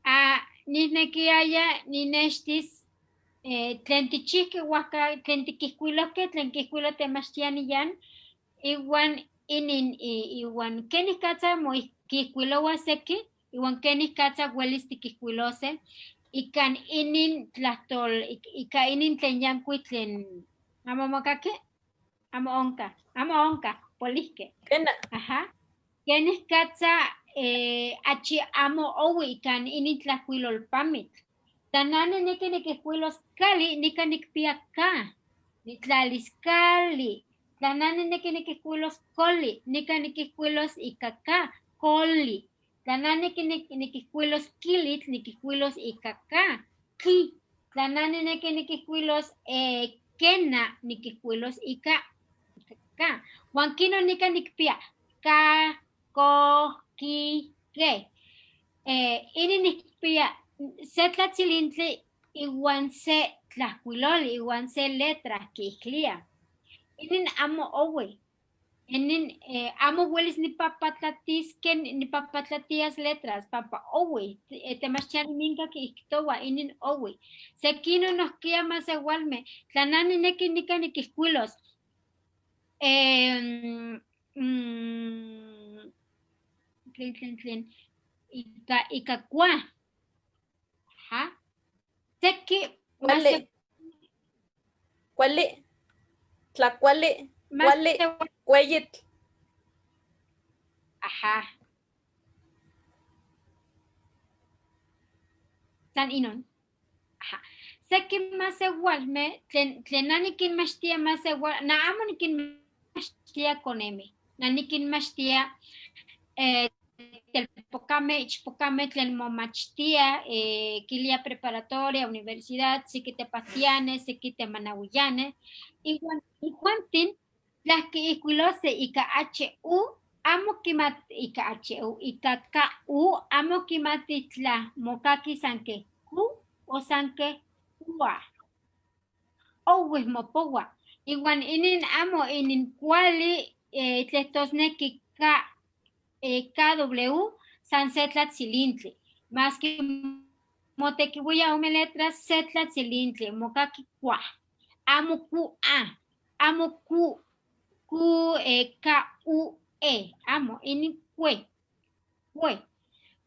Ah, nihnekiaya ninextis tlen tichihkeh oaxka tlen tikijkuilojkeh, tlen kijkuilo temachtiani yan, iwan inin, iwan kenikatza kijkuilowa seki, iwan kenikatza welis tikijkuilose, ikan inin tlahtol, ika inin tlen yankuik tlen amo mokaki, amo onka, polihkeh. Kena. Ajá. Kenikatza achi amo owi ikan inin tlajkuilolpamitl. Tanani niki nikijkuilos kali, nika nikpia ka, nitlalis kali. Tlanani niki nikijkuilos koli, nika nikijkuilos ika ka, koli. Tlanani nikijkuilos kilitl, nikijkuilos ika ka, ki. Tlanani niki nikijkuilos kena, nikijkuilos ika ka. Huan kino nika nikpia ka, ko, ki, ke. Inin nikpia se tlatzilintli iwan se tlajkuiloli, iwan se letra kijlia. Inin amo owi. Inin amo welis nipapatlatiske, nipapatlatias letras, pampa owi. Temachtiani minka kijtowa, inin owi. Sekino nohkia masewalme, tlanani neki nika nikijkuilos. Tlen, tlen. Ika kua. Ajá. Seki Kuali. Kuali. Tlakuali. Kuali. Kueyitl. Ajá. San inon. Ajá. Seki masewalme, tlen na nikinmachtia masewal, na amo nikinmachtia koneme. Na nikinmachtia telpocame, ichpocame, tlen momachtia, kilia preparatoria, universidad, siki tepatiane, siki temanauiane, iwan ijuantin, tlahki ijkuilose ika HU, amo kimati ika HU, ika KU, amo kimati tla mokaki san ke Q o san ke kua. Owih mopowa. Iwan inin amo inin kuali, tlehtosneki K, KW, san se tlatzilintli. Maski motekiuia ome letras, se tlatzilintli, mokaki kua. Amo Q A, amo Q, Q, K, U, E, amo, inin kue, kue.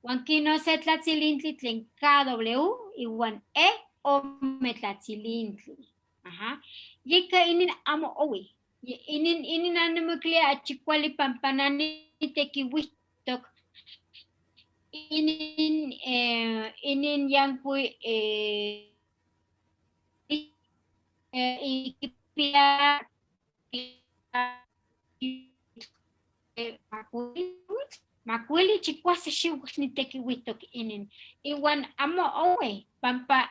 Huan kino se tlatzilintli tlen KW, iwan E, ome tlatzilintli. Ajá. Yika inin amo owi. Inin, inin anemoklia achi kuali pampanani tekiuihtok. Inin, inin yankui, ikipia, Makuili 9 xiwitl nitekiuihtok inin. Iwan amo owe, pampa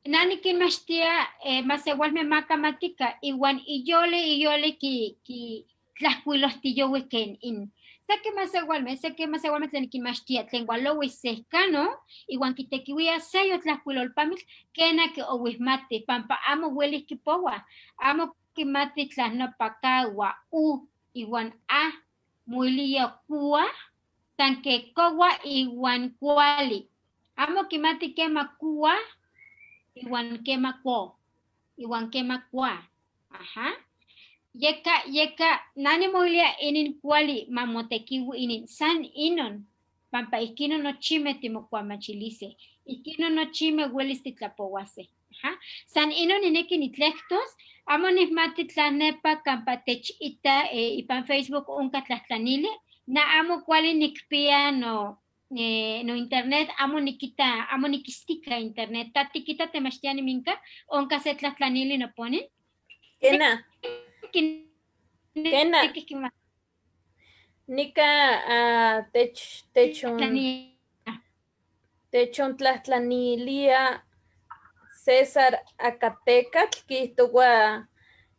na nikinmachtia masewalmeh makamatika iwan iyoli ki tlahkuilohtiyowi ken in. Seki masewalmeh tlen nikinmachtia tlen walowih sehkano iwan kitekiwia seyo tlahkuilolpamitl kena kiowihmati pampa amo welih kipowah, amo kimati tla nopa K ua U iwan A moilia kua, san ke kowa iwan kuali. Amo kimati kema kua iwan kema kuo, iwan kema kua. Aha. Yeka, nani moilia inin kuali mamotekiwi inin san inon, pampa ihkinon nochimeh timokuamachilise, ihkinon nochimeh welis titlapowase. Aha. San inon nineki nitlehtos, amo nihmati tla nepa kampa techita ipan Facebook onka tlahtlanili, na amo kuali nikpia no internet, amo nikita, amo nikistika internet, ta tikita temachtiani minka, onka se tlahtlanili noponin. Kena. Kena. Nika techontlajtlanilia César Acatecatl kihtowa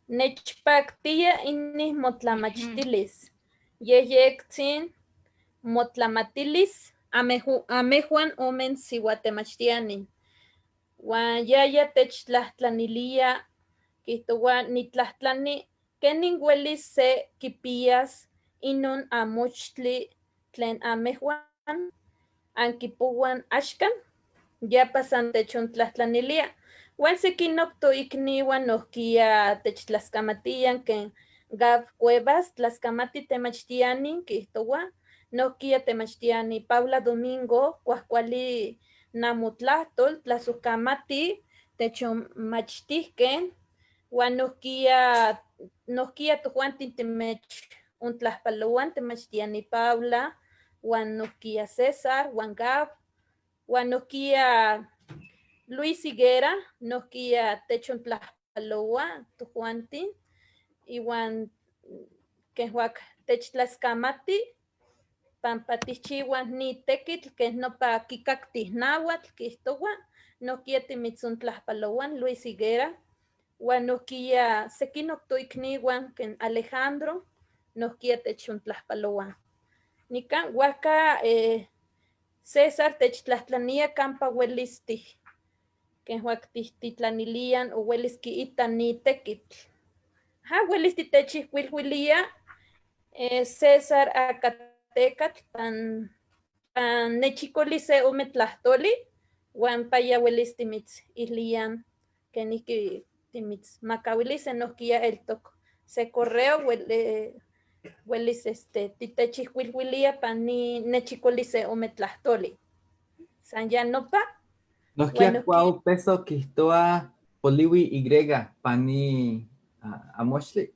nechpaktia inin motlamachtilis. Yejyektzin motlamatilis amejuan omen siuatemachtiani. Huan yaya techtlajtlanilia kihtowa nitlajtlani kenin welis se kipias inon amochtli tlen amejuan ankipowan axkan, yapa san techontlajtlanilia. Huan sekinok toikniuan nohkia techtlaskamatian ken Gab Cuevas tlaskamati temachtiani kihtowa, nohkia temachtiani Paula Domingo kuajkuali namotlahtol tlasojkamati techonmachtihken, huan nohkia tojuantin timech ontlajpaloan temachtiani Paula, huan nohkia César, huan Gab, huan nohkia Luis Higuera, nohkia techontlajpaloa tojuantin, iwan kenjuak techtlaskamati pampa tijchiuaj ni tekitl ken nopa kikaktij náhuatl kihtowa, nohkia timitzontlajpaloan Luis Higuera, huan nohkia sekinok toikniuan ken Alejandro, nohkia techontlajpaloa. Nikan huajka César techtlajtlania kampa welis kenjuak tijtitlanilian o welis kiita ni tekitl. Ja, welis titechijkuilhuilia César Acatecatl pan nechikoli se ome tlahtoli, huan paya welis timitzilian kenijki timitzmakawilise nohkia eltok se correo welis titechijkuilhuilia pan ni nechikoli se ome tlahtoli. San ya nopa. Nohkia kuau peso kihtoa poliwi Y pani amochtli.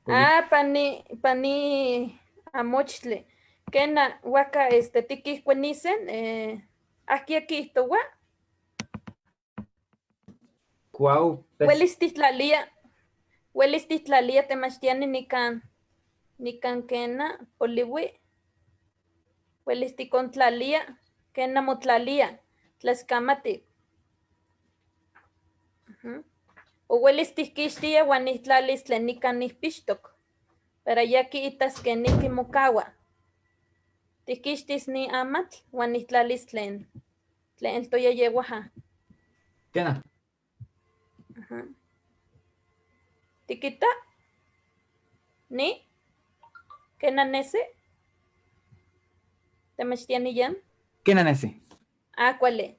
Ah, pani amochtli. Kena huaca tikihkuenisen ahkia kihtowa. Kuau peso. Welis tihtlalia temachtiani nikan kena poliwi. Welis tikontlalia kena motlalia tlaskamati. O welis tihkixtia uan nihtlalis tlen nikan nihpixtok, para ya kiitas kenijki mokaua. Tihkixtis ni amatl uan nihtlalis tlen eltoya yeuaja. Kena. Tikita? Ni? Kena nesi? Temachtiani yan? Kena nesi. Ah, kuali.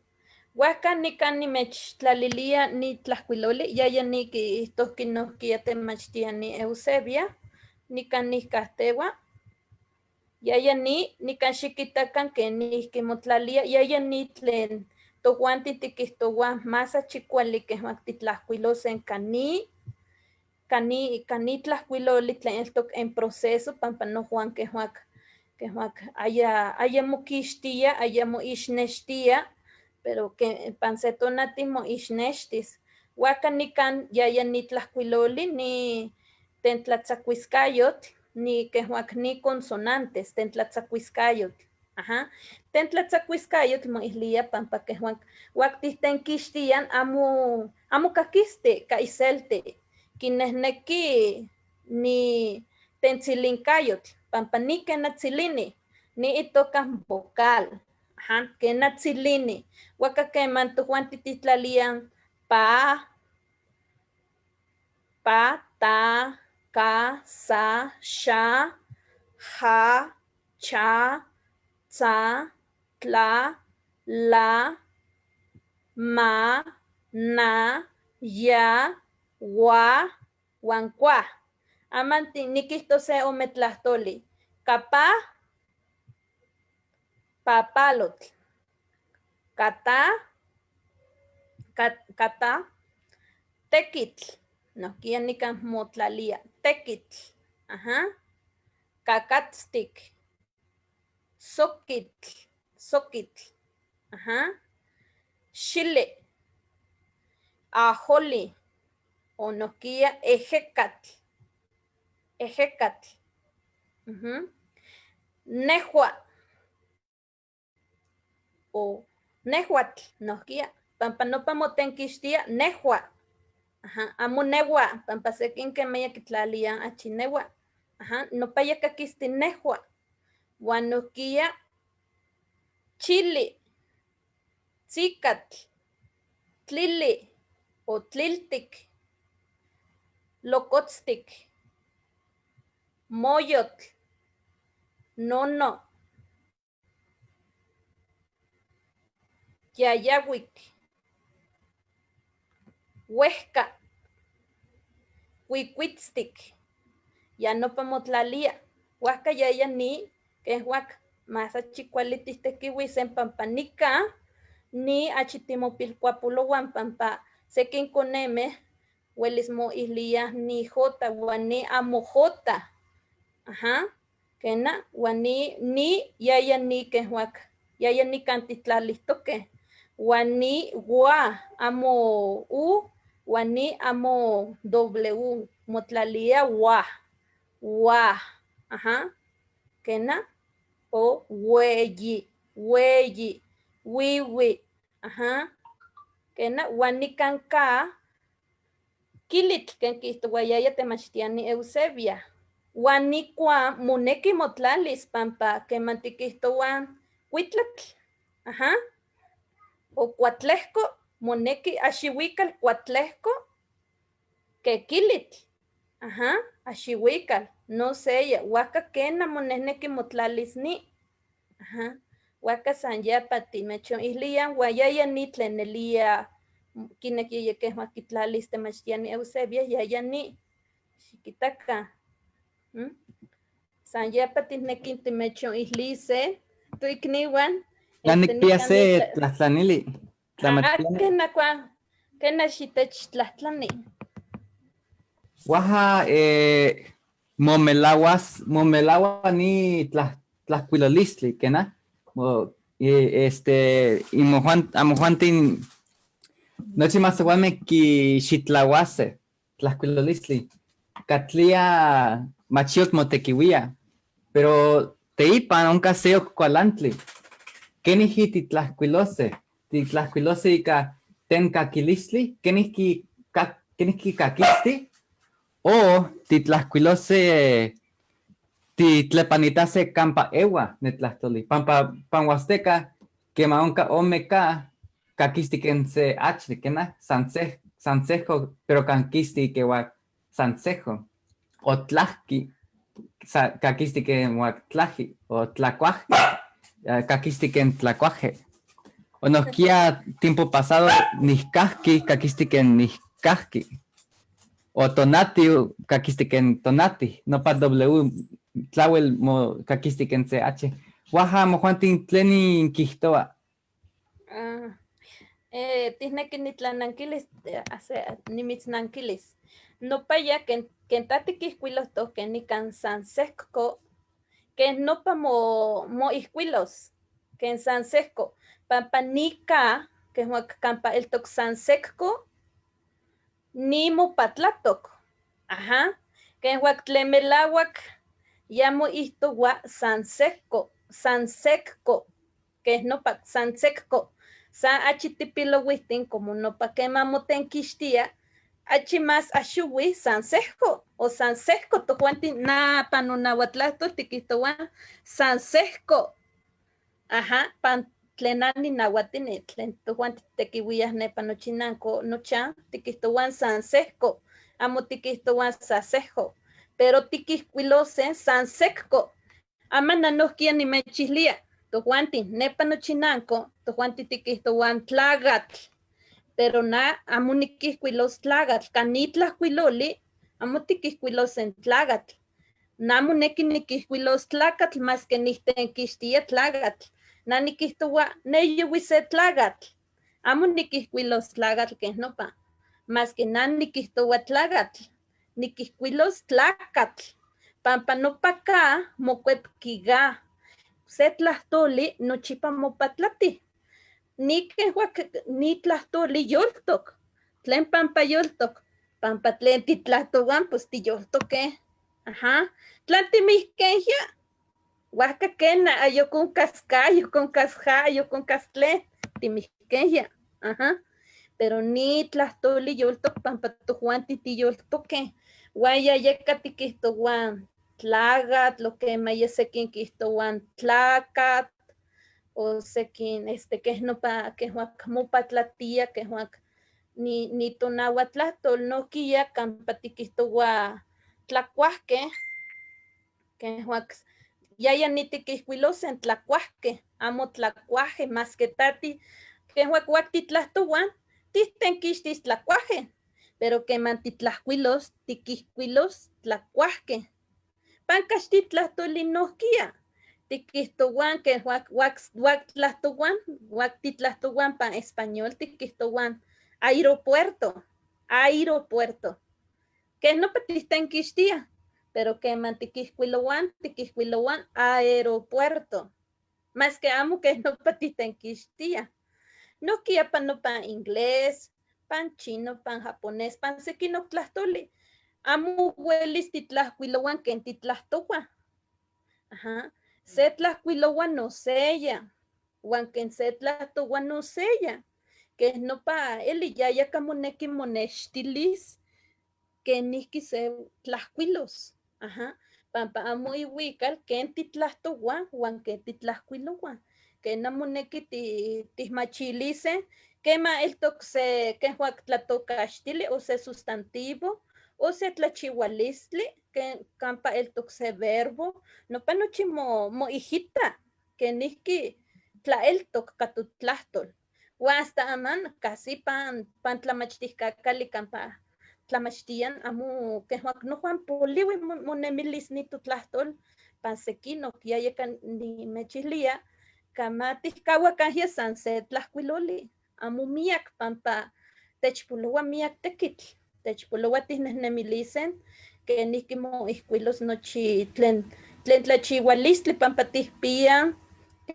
Huajka nikan nimechtlalilia ni tlajkuiloli, yaya nikihtohki nohkia temachtiani Eusebia, nikan nihkahteua, yaya ni nikan xikitakan kenijki motlalia, yaya ni tlen tojuantin tikihtowa más achi kuali keh titlajkuilosen kani tlajkuiloli tlen eltok en proceso pampa nojuan kejuak aya mokixtia, aya moixnextia, pero que pan se tonati moixnextis. Huajka nikan yaya ni tlajkuiloli ni tentlatzakuiskayotl, Ni quejuac ni consonantes, tentlatzacuiscayotl. Ajá. Tentlatzacuiscayotl moihlia pampa quejuac huactihtenquixtian amo amo caquiste ka iselte. Kinehneki ni tentzilincayotl, pampa ni kenatzilini, ni itoca vocal. Ajá, kenatzilini. Huaca queman tojuan tititlalian pa, pa, ta, ka, sa, sha, ja, cha, tza, tla, la, ma, na, ya, wa, huan cua. Aman niquihto se ome tlahtoli. Kapá, papalotl. Katá, katá, tequitl. Nohkia nikan motlalia. Tequitl. Ajá. Cacatztic. Soquitl. Soquitl. Ajá. Xile. Ajoli. O nohkia ejecatl. Ejecatl. Ujú. Nejua. O nehuatl, nohkia. Pampa nopa motenquixtia, nejua. Ajá. Amo newa, pampa sekin quemaya kitlalia achi newa. Ajá. Nopa yakaquisti nejua. Huan nohkia chili, tzicatl, tlili o tliltic, locotztic, moyotl, nono, yayahuic, huehca, cuicuitztic, ya nopa motlalia, huajca yaya ni, quejuac, más achi cuali tihtequihuisen pampa nica, ni achi timopilcuapolohuan pampa sekin coneme, huelis moihlia ni jota, huan ni amo jota. Ajá, kena, huan ni, ni, yaya ni quejuac, yaya ni cantitlalihtoque, huan ni gua, amo u, huan ni amo w, motlalia gua, gua, ajá, kena, o hueyi, hueyi, wiwi, ajá, kena, huan nican ka, quilitl, ken quihtohuayaya temachtiani Eusebia. Huan nikua moneki motlalis pampa queman tiquihtoua cuitlatl, ajá, o cuatlehco, moneki axihuical cuatlehco que quilitl, ajá, axihuical, no seya, huajca kena monehneki motlalis ni, ajá, huajca san ya pa timechonihlian, huan yaya ni tlen nelia kinequiya quejua quitlalis temachtiani Eusebia, yaya ni, xiquitaca. San ya pa tihnequin timechonihlise, tuikniuan. Ya Este, nicpia nican se nitla- tlahtlanili. Ah, Tlamachtiani. kena kua, kena xitechtlahtlani. Waja momelaguas, momelagua ni tlahcuilolistli, kena? Mo, este, imojuan, amojuantin, nochi masewalme kixitlahuase, tlahcuilolistli, katlia machiok motekiwia, pero teipan onka seyok kualantli. Kenijki titlahcuilose, titlahcuilose ika tenkakilistli, kenijki kenijki kakisti, o titlahcuilose titlepanitase kampa ewa netlahtoli, pampa pan huasteca kema onka ome ka kakisti ken se H, kena sansejo, pero kankisti ke wa sansejo, o tlahki, kakisti ken wa tlaji, o tlacuaje, kakisti ken tlacuaje. O nohkia tiempo pasado nihkahki, kakisti ken nihkahki. O tonati, kakisti ken tonati, no pa W, tlawel mo kakisti ken CH. Waja mojuantin tlenin kihtoa. Ah, tihneki nitlananquilis, nimitznanquilis. Nopa ya ken ta tiquihcuilohtoc ken nican san sehco, ken nopa moihcuilos, ken san sehco, pampa nika, ken kampa eltok san secco, ni mopatlatok. Ajá. Ken huac tlen melauac, Ya moijtohua san sejco, san secco, que nopa san secco. San achi tipilohuihtin como nopa quema motenquixtia, achi más axuhui san sejco o san sejco tojuanti na panonahuatlahtol tiquihtohua san sejco. Ajá, pan tlen nani nahuatini, tlen tojuanti tequihuiyah nepa nochinanco nochan, tiquihtohuan san sejco, amo tiquihtohuan sasejo, pero tiquihcuilose san secco. Ama nanohkia nimechihlia, tojuanti nepa nochinanco, tojuanti tiquihtohuan tlagatl, pero na amo niquihcuilos tlagatl, canitlahcuiloli, amo tiquihcuilos en tlagatl. Na moneki niquihcuilos tlacatl más que nihtenquixtia tlagatl. Na niquihtohua neyohui se tlagatl. Amo niquihcuilos tlagatl quej nopa. Más que na niquihtohua tlagatl. Niquihcuilos tlacatl. Pampa nopa ka mocuepqui ga. Se tlahtoli nochipa mopatlati. Ni ni tlahtoli yoltok. Tlen pampa yoltok. Pampa tlen titlahtohuan pues tiyoltoque. Ajá. Tlan timihkenjia. Huajca kena, ayoconkas ka, ayoconkas ja, ayoconkas tlen, timihkenjia. Ajá. Pero ni tlahtoli yoltok pampa tojuanti tiyoltoque. Huan yayeka tiquihtohuan tlagatl, o quema ya sekin quihtohuan tlacat, o sekin keh nopa, keh mopatlatia, keh ni tonahuatlahtol nohkia kampa tiquihtohua tlacuahque, keh yaya nitiquihcuilos en tlacuahque, amo tlacuaje, más que tati, keh huac titlahtohuan, tihtenquixtis tlacuaje, pero queman titlahcuilos, tiquihcuilos tlacuahque. Pancaxtitlahtoli nohkia, tiquihtohuan keh huac tlahtohuan, huac titlahtohuan pan español tiquihtohuan aeropuerto, aeropuerto. Keh nopa tihtenquixtia, pero queman tiquihcuilohuan, tiquihcuilohuan aeropuerto. Más que amo keh nopa tihtenquixtia. Nohkia pan nopa inglés, pan chino, pan japonés, pan sequinoc tlahtoli. Amo uelis titlahcuilohuan ken titlahtohua. Ajá. Se tlahcuilohua no seya, huan ken se tlahtohua no seya. Keh nopa eli yaya moneki monextilis kenihki se tlahcuilos. Ajá. Pampa amo ihuical ken titlahtohua huan ken titlahcuilohuan. Kena moneki tihmachilise quema eltok se ken huac tlatocaxtili o se sustantivo o se tlachihualistli ken kampa eltok se verbo nopa nochi moijita kenihki tlaeltok ka totlahtol. Huan hasta aman casi pan tlamachtihkakali kampa tlamachtian amo keh nojuan poliui monemilis ni totlahtol pan sequinoc yayeka nimechihlia kama tihkahuakan san se tlahcuiloli amo miak pampa techpolohua miak tekitl, techpolohua tihnehnemilisen kenihki moihcuilos nochi tlen tlachihualistli pampa tihpia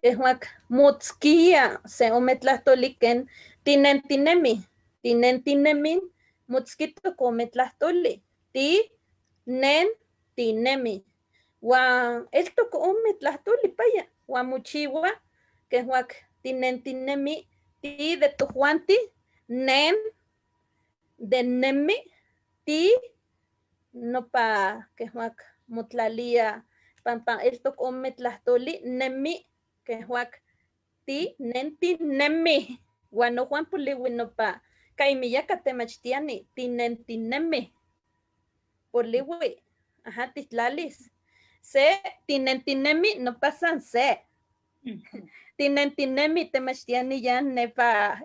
keh huac motzkia se ome tlahtoli ken tinentinemi, tinentinemi motzquitok ome tlahtoli, ti nen tinemi huan eltok ome tlahtoli paya huan mochiua keh huac tinentinemi ti de tojuanti, nen de nemi, ti nopa keh huac motlalia pampa eltok ome tlahtoli nemi keh huac ti nen tinemi huan nojuan poliui nopa kaimiyaka temachtiani tinentinemi poliui, ajá, titlalis se tinentinemi nopa san se tinentinemi temachtiani ya nepa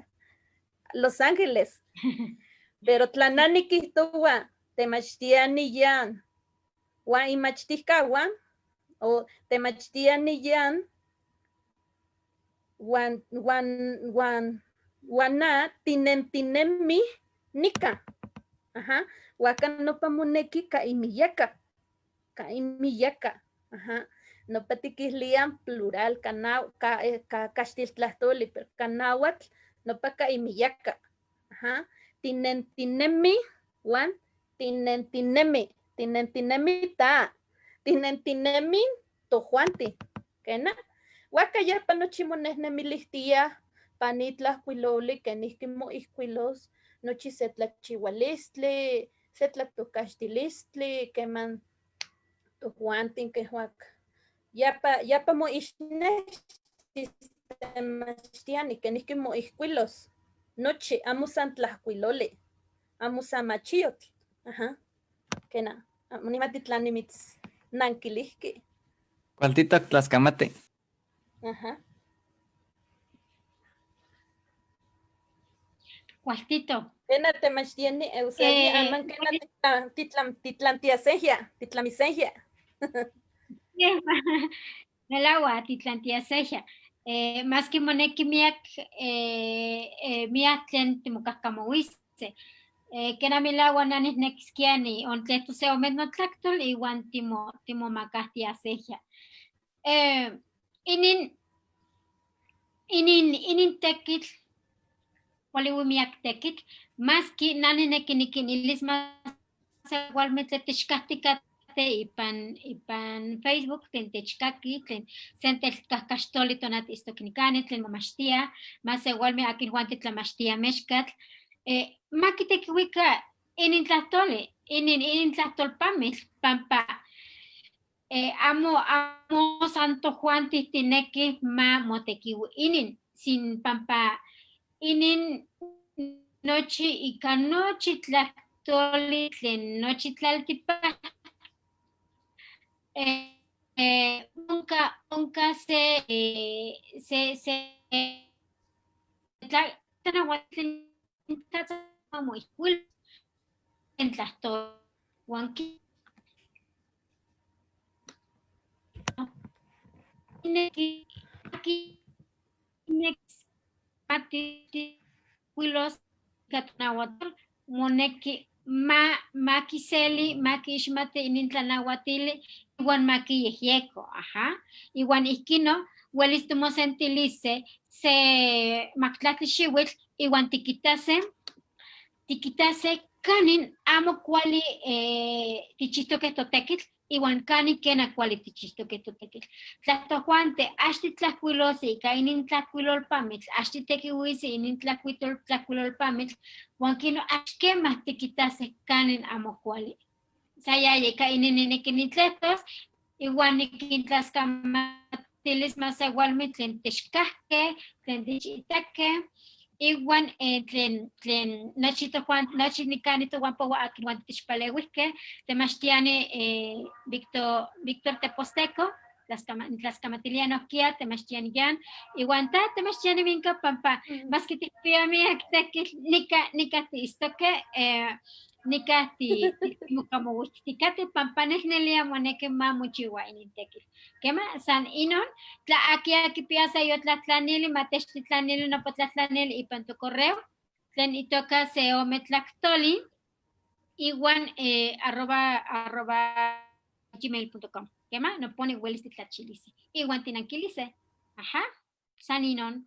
Los Ángeles, pero tlanani quihtohua temachtiani yan huan inmachtihkahuan o temachtiani yan huan huan huan na tinentinemi nika, ajá, huaca nopa moneki kaimiyaka, kaimiyaka, ajá, nopa tiquihlian plural ka caxtiltlahtoli, pero ka nahuatl nopa kaimiyaka, ajá, tinentinemi huan tinentinemi, tinentinemi ta, Tinentinemin tojuanti, kena. Huajca yapa nochi monejnemilijtiaj pan itlajcuiloli kenijqui moijcuilos nochi se tlachihualistli, se tlatocaxtilistli, queman tojuantin quejuac yapa yapa moixnextis temachtiani kenijqui moijcuilos nochi, amo san tlajcuiloli, amo san machiyotl, ajá, kena, amo nimati tlan nimitz nanquilijqui. Cualtitoc tlascamati. Ajá. Cualtito. Kena temachtiani Eusebia, aman kena titlantiasejia, titlamisejia. Melahua, titlantiasejia. Maski moneki miak miak tlen timokahkamouise. Kena melahua na nijnekiskia ontlehto se ome notlactol iwan timomakahtiasejia. Inin tekitl, poliui miak tekitl, maski na nijneki nikinilis masewalmeh tlen techkahtikateh ipan Facebook, tlen techkaki, tlen sentelkahkaxtoli tonati istok nikani, tlen momachtia, masewalmeh akin juanti tlamachtia mexkatl, makitekiuika inin tlahtoli, inin tlahtolpamitl, pampa amo san tojuanti tinekih ma motekiui inin, sin pampa inin nochi ika nochi tlahtoli tlen nochi tlaltipa, onka se tla, tanahuatl en tlahtol, huan ki neki, aki mati huilos ika tonahuatl, moneki ma kiseli, ma kixmati inin tlanahuatili, iwan ma kiyejyeko, ajá. Iwan ihkino welis timosentilise se maktlatli xiuitl iwan tikitase kanin amo kuali tichihtoke totekitl, iwan kanin kena kuali tichihtoke totekitl. Tla tojuante axti tlajkuilosi ika inin tlajkuilolpamitl, axti tekiuisi inin tlajkuilolpamitl, huan kino axkemah tikitase kanin amo kuali. Sa yaya ika inin nineki nitlehtos, iwan nikintlaskamatilis masewalmeh tlen techkahkeh, tlen techitakeh, iwan tlen nochi tojuan, nochi nikani tojuan powa akin uan techpaleuihkeh, temachtiani Víctor Teposteco, tlaskamatilia nohkia, temachtiani yan, iwan ta temachtiani minka pampa, maski tikpia miak tekitl, nika tiistoke, nika timokamouihtikateh, pampa nelnelia moneki ma mochiua inin tekitl. Kema, san inon, tla aki kipia sayotlahtlanili, ma techtitlanili nopa tlahtlanili ipan tocorreo, tlen itoka se ome tlahtoli, iwan arroba gmail punto com. Kema, no pone huelis titlachilisi. Iwan tinankilise. Ajá, san inon.